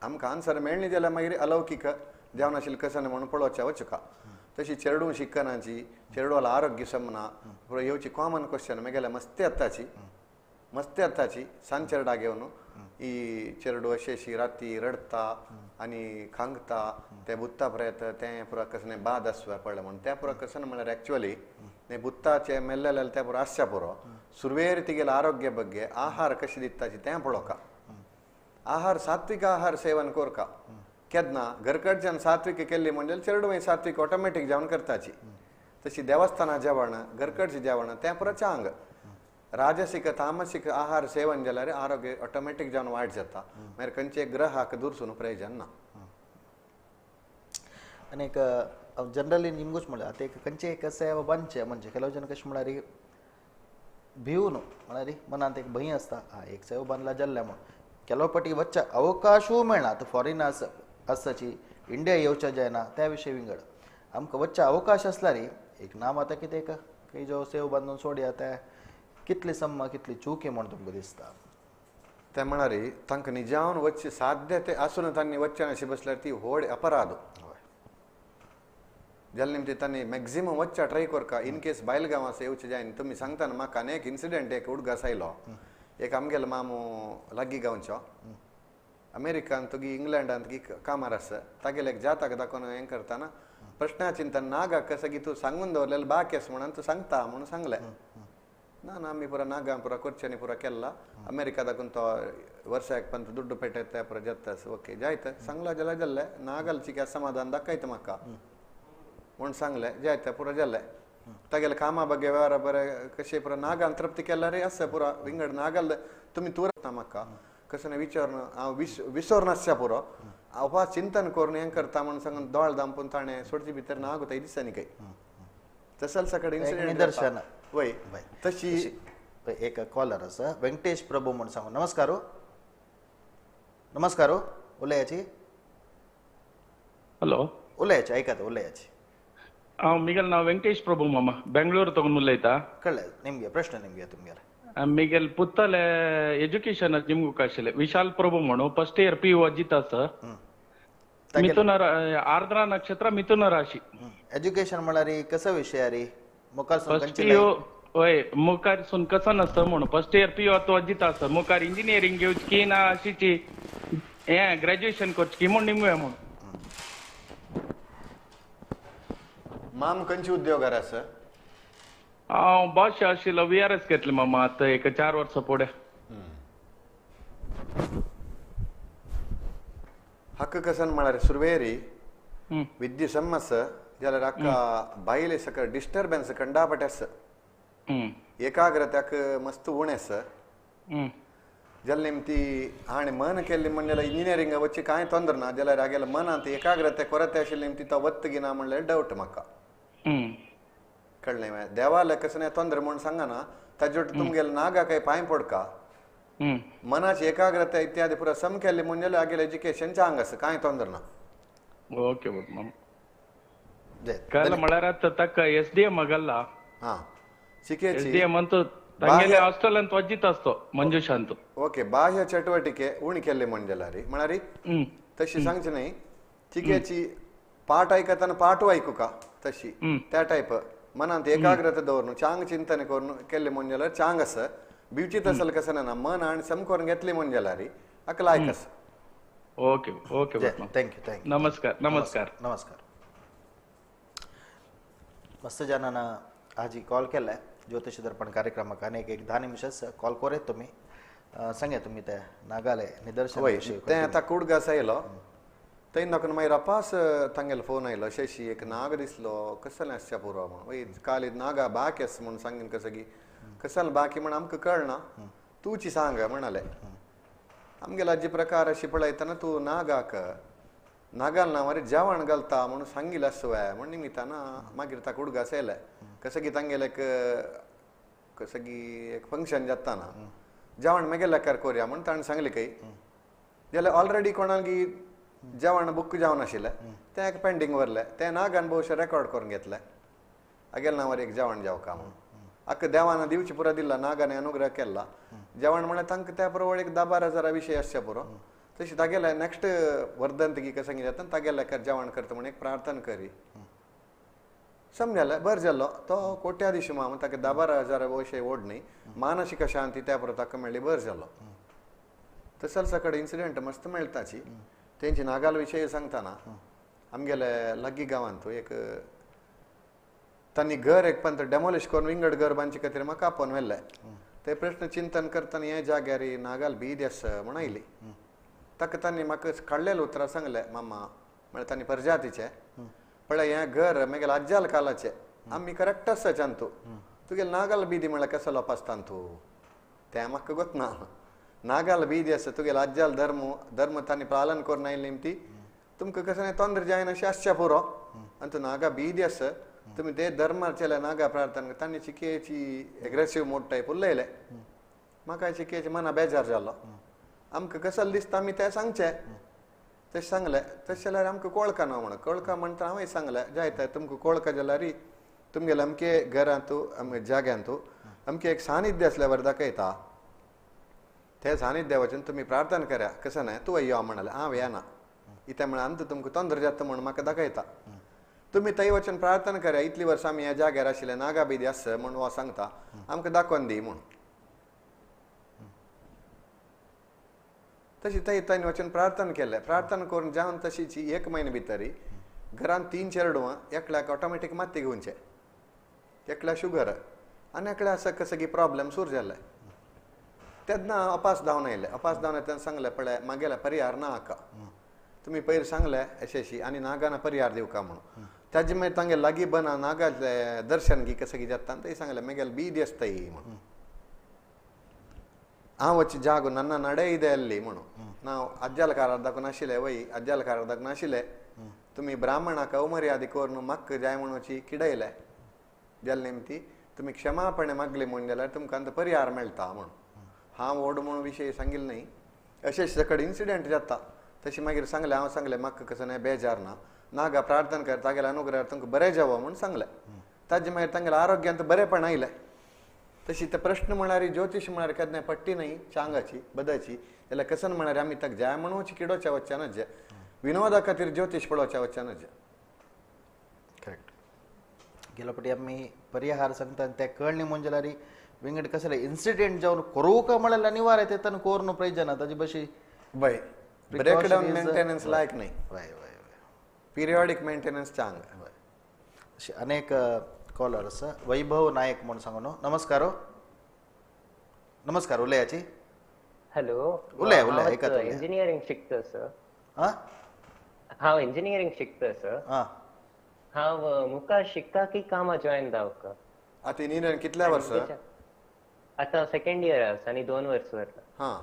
आमकां आन्सर मेळ्ळी जाल्यार मागीर अलौकीक जावन आशिल्लें कशें म्हणून पळोवच्या वचका. तशी चेडूं शिकनाची चेडवाला आरोग्य समना येवची कॉमन क्वेश्चन मेगेले मस्ती येताची मस्ती येताची सान चेरडा घेवन ಈ चेरडू अशी राती रडता आनी खांगता ते बुत्ता प्रयत्न तें पुरा कसलें बाद आसपा पडलें म्हणून त्या पुरा कसन म्हळ्यार एक्चुअली ते बुत्ताचे मेल्लेले त्या पुरो आसच्या पुरो सुरवेर तिगेले आरोग्य ಬಗ್ಗೆ आहार कशें दिताची तें पळोवका. आहार सात्विक आहार सेवन करका. केन्ना घरकडच्यान सात्विक केल्ली म्हणजे चेडूं सात्विक ऑटोमॅटीक जेवण करताची तशी देवस्थाना जेवण घरकडचें जेवण तें पुरो चांग राजसिक तामसिक आहार सेवन जाल्यार आरोग्य ऑटोमॅटीक जावन वायट जाता मागीर खंयचे ग्रहाक दुरसून प्रयोजन ना. आनी एक जनरली निमगूच म्हणल्यार आतां एक खंयचे एक सेवा बांदचें म्हणजे ಕೆಲವು जन कशें म्हळ्यार भिवून म्हळ्यार मनांत एक भंय आसता हा एक सेवा बांदला जाल्ल्या म्हूण ಕೆಲವು पटी वच्चा अवकाशूय मेळना. आतां फॉरेन आसची इंडिया येवच्या जायना त्या विशय विंगड आमकां वच्चा अवकाश आसल्यार एक नाम आतां कितें एक खंय जो सेव बांदून सोडया ते कितली सम्मा कितली चूक म्हूण तुमकां दिसता? ते म्हळ्यार तांकां निजावन वच्चें साध्य ते आसून तांणी वच्चें अशें बसल्यार ती व्हड अपराध. जाल्यार निमती तांणी मॅक्झिमम वच्चा ट्राय करका. इन केस बायल गांव आसा येवचें जायना तुमी सांगता न्हू म्हाका आनी एक इन्सिडंट एक उडगास आयलो. एक आमगेलो मामू लागीं गांवचो अमेरिकान तुगी इंग्लंडान तुगी कामार आसा तागेले एक जाताक दाखोवन हें करतना प्रश्नाचिंतन नागाक कसं की तूं सांगून दवरलेलें बाकी आसा म्हणून तूं सांगता म्हणून सांगलें. ना ना आमी पुरा नागां पुरा करच्यांनी पुरा केल्ला अमेरिका दाखोवन तो वर्साक पंत दुड्डू पेटयता पुरा जाता ओके जायत सांगला जाल्यार जाल्लें नागालची काय समाधान दाखयता म्हाका म्हूण सांगलें जायत पुरा जालें. तागेले कामा ಬಗ್ಗೆ व्यवहार बरें कशें पुरा नागान तृप्ती केल्यार आसा पुरा विंगड नागाल तुमी तूं म्हाका कसं विचार हांव विसर नासच्या पुरो हांव चिंतन करून हें करता म्हूण सांगून दोळ दामपून ताणें सोडचे भितर नाग वता दिसांनी काही तसल सकड इन्सिडंट निदर्शन वय तशी. एक कॉलर आसा वेंकटेश प्रभू म्हूण सांगून. नमस्कार. नमस्कार. उलयाची. हॅलो. उलयाची आयकात उलयाची. हांव मिगेल नांव वेंकटेश प्रभू मामा बेंगळूर तोगून उलयता. कळ्ळें निमगे प्रश्न निमगे तुमगेले. मिगेल पुत्तले एज्युकेशन निमगूक आशिल्लें विशाल प्रभू म्हणून फर्स्ट इयर पी यू अजित आसा. मिथुन आर्द्रा नक्षत्र मिथुन राशी. एज्युकेशन म्हळ्यार कसो विशय रे मुखार फर्स्ट पी यू हय मुखार सून कसो नासता म्हणून फर्स्ट इयर पी यू आतां अजित आसा मुखार इंजिनियरींग घेवची की ना अशीची हें ग्रॅज्युएशन करची की म्हूण निमगूया म्हणून. माम खंयचे उद्योगार आसा? हांव भाशा आशिल्लो we R S घेतलें मामा आतां एक 4 वर्सां फुडें. हक्क कसन म्हळ्यार सुरवेरी विद्ये समस जाल्यार हाका बायले सकळ डिस्टर्बन्स कंडापट आसा एकाग्रताक मस्त उणें आसा जाल्यार निमती हाणें मन केल्ली म्हणल्यार इंजिनियरिंगा वच्ची कांय तोंदर ना जाल्यार हागेल्या मनांत एकाग्रता कोरते आशिल्ली निमती तो वत्त ना म्हणल्यार डावट म्हाका. कळ्ळें? देवाले कसं तोंदर म्हूण सांगना ताजे तुमगेले नागा काय पांय पडका मनाची एकाग्रता इत्यादी पुरा सम केल्ली म्हणजे हागेलें एज्युकेशन चांग आसा कांय तोंदर ना. ओके कळ्ळें म्हळ्यार आतां ताका एस डी एम गल्ला. हां एस डी एम अंतू तांगेले हॉस्टेलांत वजित आसतो मंजुशांत. ओके बाह्य चटुवटिके उणी केल्ले म्हणजेल्यार म्हळ्यार तशी सांगची न्हय चिकेची पाठ आयकतना पाठू आयकुका तशी त्या टायप मनांत एकाग्रता दवरून चांग चिंतन करून केल्ले म्हणजेल्यार चांग आसा बिवची तसल कसं ना मन आनी सम करून घेतली म्हणजेल्यार हाका लायक आसा. Okay okay thank you thank you. नमस्कार. नमस्कार. नमस्कार. मस्त जणांना आजी कॉल केलाय ज्योतिष दर्पण कार्यक्रमाक आनी एक 10 निमिषाच कॉल कोरेत तुमी सांगे तुमी ते नागाले निदर्शन तें आतां कुडगास आयलो थंय दाखोवन मागीर अपास तांगेलो फोन आयलो शशी एक नाग दिसलो कसलें आसच्या पुरो म्हूण वय काल नागा बाकी आसा म्हूण सांगीन कसं की कसलें बाकी म्हूण आमकां कळना तूंची सांग म्हणाले. आमगेलो आजी प्रकार अशी पळयतना तूं नागाक नागाल ना मरे जेवण घालता म्हणून सांगिल्लें आसुया म्हूण निमितान मागीर ताका उडगास आयले कसं की तांगेलें एक कसं की एक फंक्शन जाता ना जेवण मागीर लेकार कोरया म्हूण ताणें सांगलें खंय जाल्यार ऑलरेडी कोणाक जेवण बुक जावन आशिल्लें तें एक पेंडींग उरलें तें नागान भोवशें रेकॉर्ड करून घेतलें हागेले नांवार एक जेवण जेवका म्हणून आक्का देवान दिवची पुरो दिला नागान अनुग्रह केला जेवण म्हणल्यार तांकां त्या पुरो एक 10-12 हजारा विशय आसचे पुरो तशें तागेले नेक्स्ट वर्धंतकी कसं कितें जाता तागेले लेकार जेवण करता म्हूण एक प्रार्थना करी समजालें बरें जालो तो कोट्याधीश मामा ताका 10-12 हजारा वयशे ओड न्ही मानसीक शांती त्या पुरो ताका मेळ्ळी बरें जालो. तसो सकाळ इन्सिडंट मस्त मेळटाची तेंची नागाल विशय सांगतना आमगेले लागीं गांवांत एक तांणी घर एक पंत डेमोलिश करून विंगड घर बांदचे खातीर म्हाका आपोवन व्हेल्लें ते प्रश्न चिंतन करतना हे जाग्यार नागाल बीद आसा म्हूण आयली ताका तांणी म्हाका काडलेलें उतरां सांगलें मामा म्हळ्यार तांणी परजातीचें पळय हें घर मागीर आज्जाल कालाचें आमी करेक्ट आसा चांतू तुगेले नागाल बिदी म्हळ्यार कसो लोपासता तूं तें म्हाका गोतना नागाल बिदी आसा तुगेले आज्जाल धर्म धर्म तांणी पालन करून आयली ती तुमकां कसो तोंद्र जायना अशें आसचें पुरो आनी तूं नागा बिदी आसा तुमी ते धर्माचेले नागा प्रार्थना तांणी चिकेची एग्रेसीव मोड टायप उलयले म्हाका चिकेची मना बेजार जालो आमकां कसो दिसता आमी तें सांगचें तशें सांगलें तशें जाल्यार आमकां कोळका ना म्हणून कोळका म्हणटा हांवें सांगलें जायते तुमकां कोळका जाल्यार तुमगेले अमके घरांतू अमके जाग्यांतू अमके एक सानिध्य आसल्यावर दाखयता ते सानिध्य वचून तुमी प्रार्थना करा कसं न्हय तूं यो म्हणाले हांव येना इतें म्हळ्यार आमकां तुमकां तोंद्र जाता म्हणून म्हाका दाखयता तुमी थंय वचून प्रार्थना करा इतली वर्सां आमी ह्या जाग्यार आशिल्ले नागा बिदी आसा म्हूण हो सांगता आमकां दाखोवन दी म्हूण तशी थंय तांणी वचून प्रार्थना केलें प्रार्थना करून जावन तशीची एक म्हयने भितर घरांत 3 चेरडुवां एकल्याक ऑटोमॅटीक माती घेवचें एकल्या शुगर आनी एकल्या आसा कसं की प्रॉब्लेम सुरू जाले तेन्ना अपास धांवन आयले अपास धांवन येतना सांगलें पळय मागेल्या परिहार ना हाका तुमी पयर सांगलें अशें अशी आनी नागाना परिहार दिवका म्हणून ताजे मागीर तांगे लागीं बना नागाचें दर्शन की कसं की जाता तें सांगलें मागेले बीद आसताय म्हणून हांव वच जागो नन्ना नडे ಇದೆ ಅಲ್ಲಿ म्हणून ನಾವು ಅಜ್ಜಲ ಕಾರದಾಕು नाशिल्ले वय अज्जल ಕಾರದಾಕು नाशिल्ले तुमी ब्राह्मणाक अवमर्यादी करून म्हाका जाय म्हणून किडयले जाले निमती तुमी क्षमापणे मागली म्हूण जाल्यार तुमकां आतां परिहार मेळटा म्हणून हांव व्हड म्हणून विशय सांगिल्लो न्ही अशें सकड इन्सिडंट जाता तशें मागीर सांगलें हांव सांगलें म्हाका कसो न्हय बेजार ना नागा प्रार्थना कर तागेल्या अनुग्रहार तुमकां बरें जावो म्हूण सांगलें ताजे मागीर तांगेल्या आरोग्यांत बरेंपण आयलें तशी ते प्रश्न म्हळ्यार ज्योतिश म्हळ्यार केन्ना पट्टी न्हय चांगाची बदाची जाल्यार कसन म्हळ्यार आमी ताका जाय म्हणून किडोच्या वच्चानच जे विनोदा खातीर ज्योतिश पळोवच्या वच्चानच. करेक्ट. गेल्या फावटी आमी परिहार सांगता ते कळ्ळें म्हूण जाल्यार विंगड कसले इन्सिडेंट जावन करूंक म्हळ्यार अनिवार्य ते ताणें कोरून प्रयोजन ताजे बशी वय ब्रेकडावन मेंटेनन्स लायक न्हय. वय वय वय पिरियॉडीक मेंटेनन्स चांग. वय अशें अनेक कॉलर आसा. वैभव नायक म्हूण सांगू न्हू. नमस्कार. नमस्कार. उलयाची. हॅलो. उलय उलय एकात उलय. इंजिनियरिंग शिकता सर. आं हांव इंजिनियरिंग शिकता सर. आं हांव मुखार शिकता की कामां जॉयन जावका. आतां इंजिनियरिंग कितल्या वर्स? आतां सेकंड इयर आसा आनी 2 वर्स उरला. हां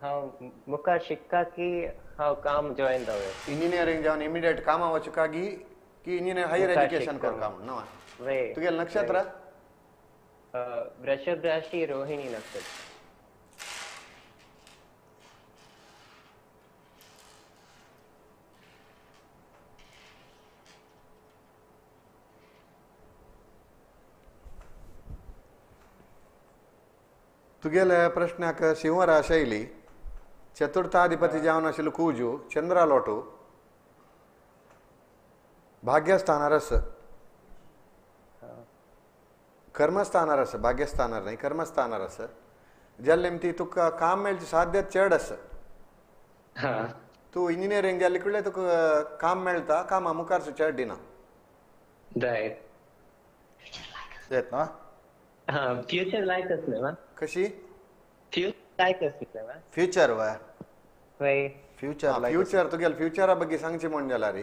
हांव मुखार शिकता की हांव काम जॉयन जावया. इंजिनियरिंग जावन इमिडिएट कामां वचूका की की इंजिनियर हायर एज्युकेशन करका म्हूण न्हय? वय. तुगेलें नक्षत्र? वृषभ राशी रोहिणी नक्षत्र. तुगेल्या प्रश्नाक शिंवरा शैली चतुर्थाधिपती जावन आशिल्लो कुजू चंद्रालोटू भाग्यस्थानार आसा कर्मस्थानार आसा भाग्यस्थानार न्हय कर्मस्थानार आसा जाल्ले निमती तुका काम मेळचे साध्य चड आसा. तूं इंजिनियरींग जाल्ले कडेन तुका काम मेळटा कामा मुखार चड दिना. येत ना फ्युचर लायक आसलें मा. कशी फ्युचर लायक आसलें मा. फ्युचर वय वय फ्युचर लायक फ्युचर तुगेले फ्युचरा बग्गी सांगचें म्हूण जाल्यार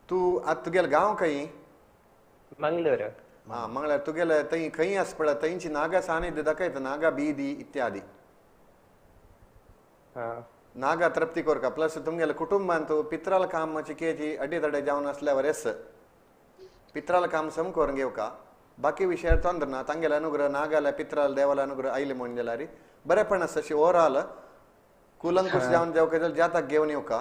तूं आतां तुगेलें गांव खंय? मंगलोर. आं मंगळूर. तुगेले थंय खंय आसा पळय थंयची नागा सानिध्य दाखयता नागा बीदी इत्यादी नागा तृप्ती करका प्लस तुमगेले कुटुंबांत पित्राल काम चिकेची अड्डे तडे जावन आसल्यावर एस पित्राल काम सम करून घेवका बाकी विशयार तोंद्र ना तांगेले अनुग्रह नागाले पित्राल देवाले अनुग्रह आयले म्हूण जाल्यार बरेंपण आसा. अशी ओवरऑल कुलंकुश जावन जेवका जाल्यार जाताक घेवन येवका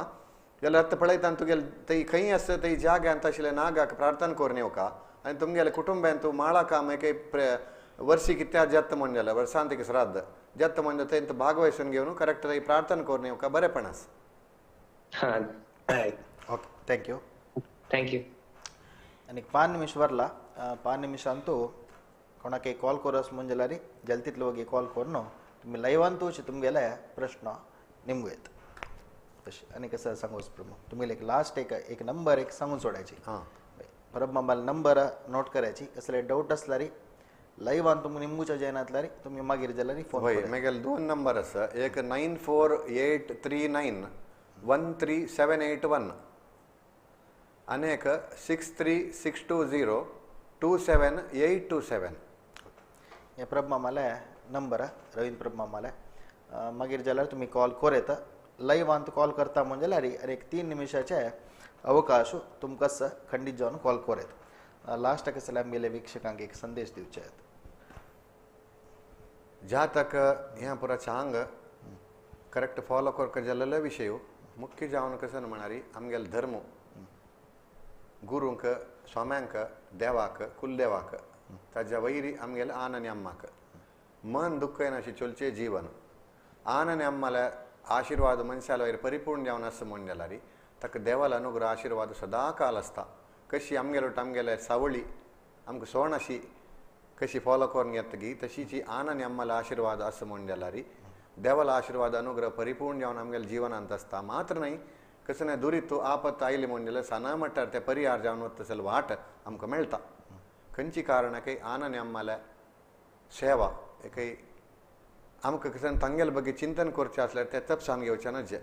जाल्यार आतां पळयता तुगेले थंय खंय आसा थंय जाग्यांत आशिल्ले नागाक प्रार्थना करून येवका आनी तुमगेले कुटुंबांत माळा काम एक वर्सी कित्या जाता म्हूण जाल्यार वर्सांतीक श्राद्ध जाता म्हूण जाल्यार थंय भागवयसून घेवन करेक्ट थंय प्रार्थना करून येवका बरेंपण आसा. Okay thank you. Thank you. आनी 5 निमिश वरला 5 निमिशांतू कोणाक कॉल करस म्हूण जाल्यार जल्तीतलो वगी कॉल करून तुमी लायवांतू तुमगेले प्रश्न निमगू येत. तशें आनी कसं सांगूच प्रमुख तुमगेले एक लास्ट एक एक नंबर एक सांगून सोडायची. हां परब मोबायल नंबर नोट करायची कसले डाऊट असल्यार लायव्हान तुमकां निमगुच्या जायनातल्यार तुमी मागीर जाल्यार फोन वय मेगेले 2 नंबर आसा एक 94839 13781 आनी एक 63620 27827. हे प्रभमामाले नंबर रवींद्र प्रभमामाले मागीर जाल्यार तुमी कॉल कर येता. लायव्हान कॉल करता म्हण जाल्यार आनी एक 3 निमिशाचे अवकाश तुमकां खंडीत जावन कॉल कर येता. लास्टाक जाल्यार आमगेले वीक्षकांक एक संदेश दिवचे. जातक हें पुरा चांग करेक्ट फॉलो करका जाल्ले विशय मुख्य जावन कसं म्हणारी आमगेले धर्म गुरूंक स्वाम्यांक देवाक कुलदेवाक ताज्या वैरी आमगेले आन आनी अम्माक मन दुख्ख येनाशी चलचें जीवन आन आनी अम्माले आशीर्वाद मनशाले वयर परिपूर्ण जावन आसा म्हूण जाल्यार ताका देवाले अनुग्रह आशीर्वाद सदां काल आसता. कशी आमगेलो आमगेले सावळी आमकां सोण अशी कशी फॉलो करून घेतगी तशीची आन आनी अम्माले आशीर्वाद आसा म्हूण जाल्यार देवालो आशीर्वाद अनुग्रह परिपूर्ण जावन आमगेले जिवनांत आसता. मात्र न्हय कसं न्हय दुरीत आपत आयली म्हूण जाल्यार सणा मट्टार ते परिहार जावन वता तसले वाट आमकां मेळटा. खंयची कारणाकय आन आनी अम्माले सेवा एकय आमकां कसं तांगेले बगे चिंतन करचें आसल्यार ते तपसान घेवचें नजे.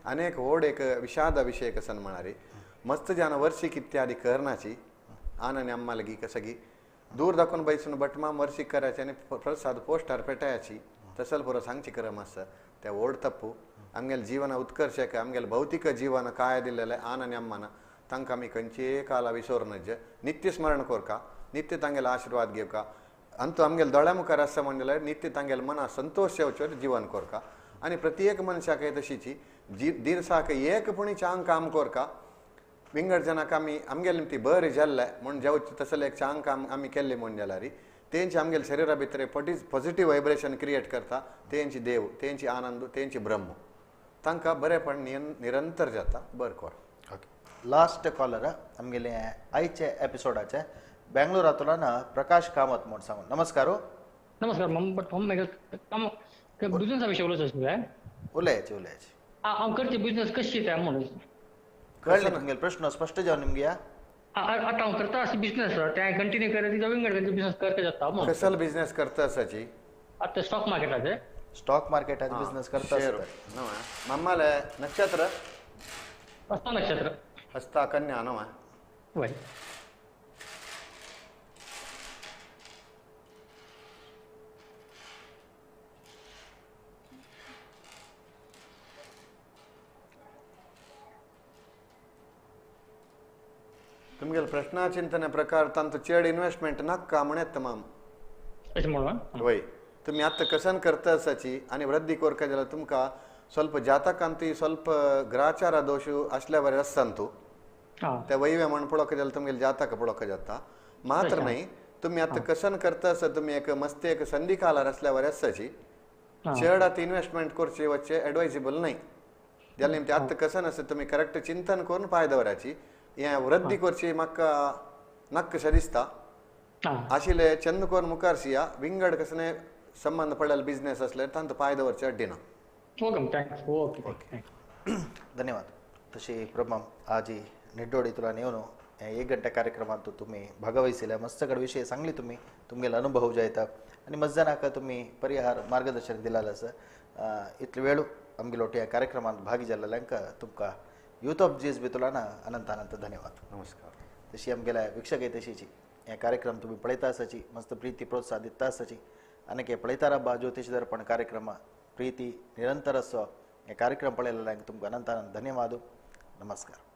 आनी एक व्हड एक विशाद विशय कसन म्हणारी मस्त जान वर्षीक इत्यादी करनाची आन आनी अम्मालगी कसगी दूर दाखोवन बैसून बटमाम वर्षीक करायची आनी प्रसाद पोस्टार पेटायाची तसल पुरो सांगची करम आसा ते व्हड तप्पू. आमगेले जीवन उत्कर्शक आमगेले भौतिक जीवन काय दिल्लें आन आनी अम्मान तांकां आमी खंयचेय काला विसर नज. नित्य स्मरण करका नित्य तांगेले आशीर्वाद घेवका अंतू आमगेले दोळ्या मुखार आसा म्हण जाल्यार नित्य तांगेले मना संतोश येवचो जीवन करका. आनी प्रत्येक मनशाक तशीची दिसाक एक पुणी चांग काम करका. विंगड जनाक आमी आमगेले निमती बरें जाल्लें म्हूण जेवचें तसलें एक चांग काम आमी केल्लें म्हूण जाल्यार तेंचे आमगेले शरिरा भितर पॉझिटीव व्हायब्रेशन क्रिएट करता. तेंची देव तेंची आनंद तेंची ब्रह्म तांकां बरेंपण निरंतर जाता. बरें कर. ओके लास्ट कॉलर आमगेले आयचे एपिसोडाचे बेंगलोरांतल्यान प्रकाश कामत म्हूण सांगून. नमस्कार. नमस्कार. बट बिजनेसा विशय उलोवचो आशिल्लें. उलयाचे उलयाचे. हांव करचे बिजनेस कशी ते म्हणून कळ्ळें तुमगेले प्रश्न स्पश्ट जावन निमगे. आतां हांव करता अशें बिजनेस तें कंटिन्यू करत विंगड खंयचे बिजनेस करता जाता. कसलो बिजनेस करता आसाची? आतां स्टॉक मार्केटाचे. स्टॉक मार्केटाचे बिजनेस करता. मम्माले नक्षत्र हस्ता नक्षत्र. हस्ता कन्या न्हू. वय. तुमगेले प्रश्नाचिंतने प्रकार तांचो चड इन्व्हेस्टमेंट नाका म्हण येता माम. वय तुमी आतां कसन करता आसाची आनी वृद्धी करका जाल्यार तुमकां ಸ್ವಲ್ಪ ಜಾತಕಾಂತಿ ಸ್ವಲ್ಪ ಗ್ರಹಚಾರ ದೋಷ असल्या बरे आसता ते वैव्य म्हण पळोवंक जाल्यार तुमगेले जातक पळोवंक जाता. मात्र न्हय तुमी आतां कसन करता आसा तुमी एक मस्ती एक संदी कालार असल्या बरे आसाची चड आतां इन्व्हेस्टमेंट करची वचचे एडवायजेबल न्हय. जाल्यार निमती आतां कसन आसा तुमी करेक्ट चिंतन करून पांय दवराची हें वृद्धी करची म्हाका नाक्कशें दिसता. आशिल्ले चंद करून मुखार सिया विंगड कसले संबंद पडलेले बिजनेस असले तांचो पांय दवरचे अड्डिना. ओके ओके धन्यवाद. तशी प्रभम आजी निड्डोडी तुला येवन एक घंटे कार्यक्रमांत तुम्ही भागवहिसिले मस्त कड विषय सांगली तुम्ही तुमगेले अनुभव जे येता आनी मस्त जाणांक तुम्ही परिहार मार्गदर्शन दिलेलें आसा. इतले वेळ आमगेलो ह्या कार्यक्रमांत भागी जाल्ल्यांक तुमकां यूथ ऑफ जीएसबी तुला अनंत अनंत धन्यवाद. नमस्कार. तशी आमगेल्या वीक्षक तशीची हे कार्यक्रम तुम्ही पळयता आसाची मस्त प्रीती प्रोत्साह दिता आसाची आनी हे पळयता राबा ज्योतिष दर्पण कार्यक्रम प्रीती निरंतर असो हे कार्यक्रम पळयल्ल्यांक तुमकां अनंत अनंत धन्यवाद. नमस्कार.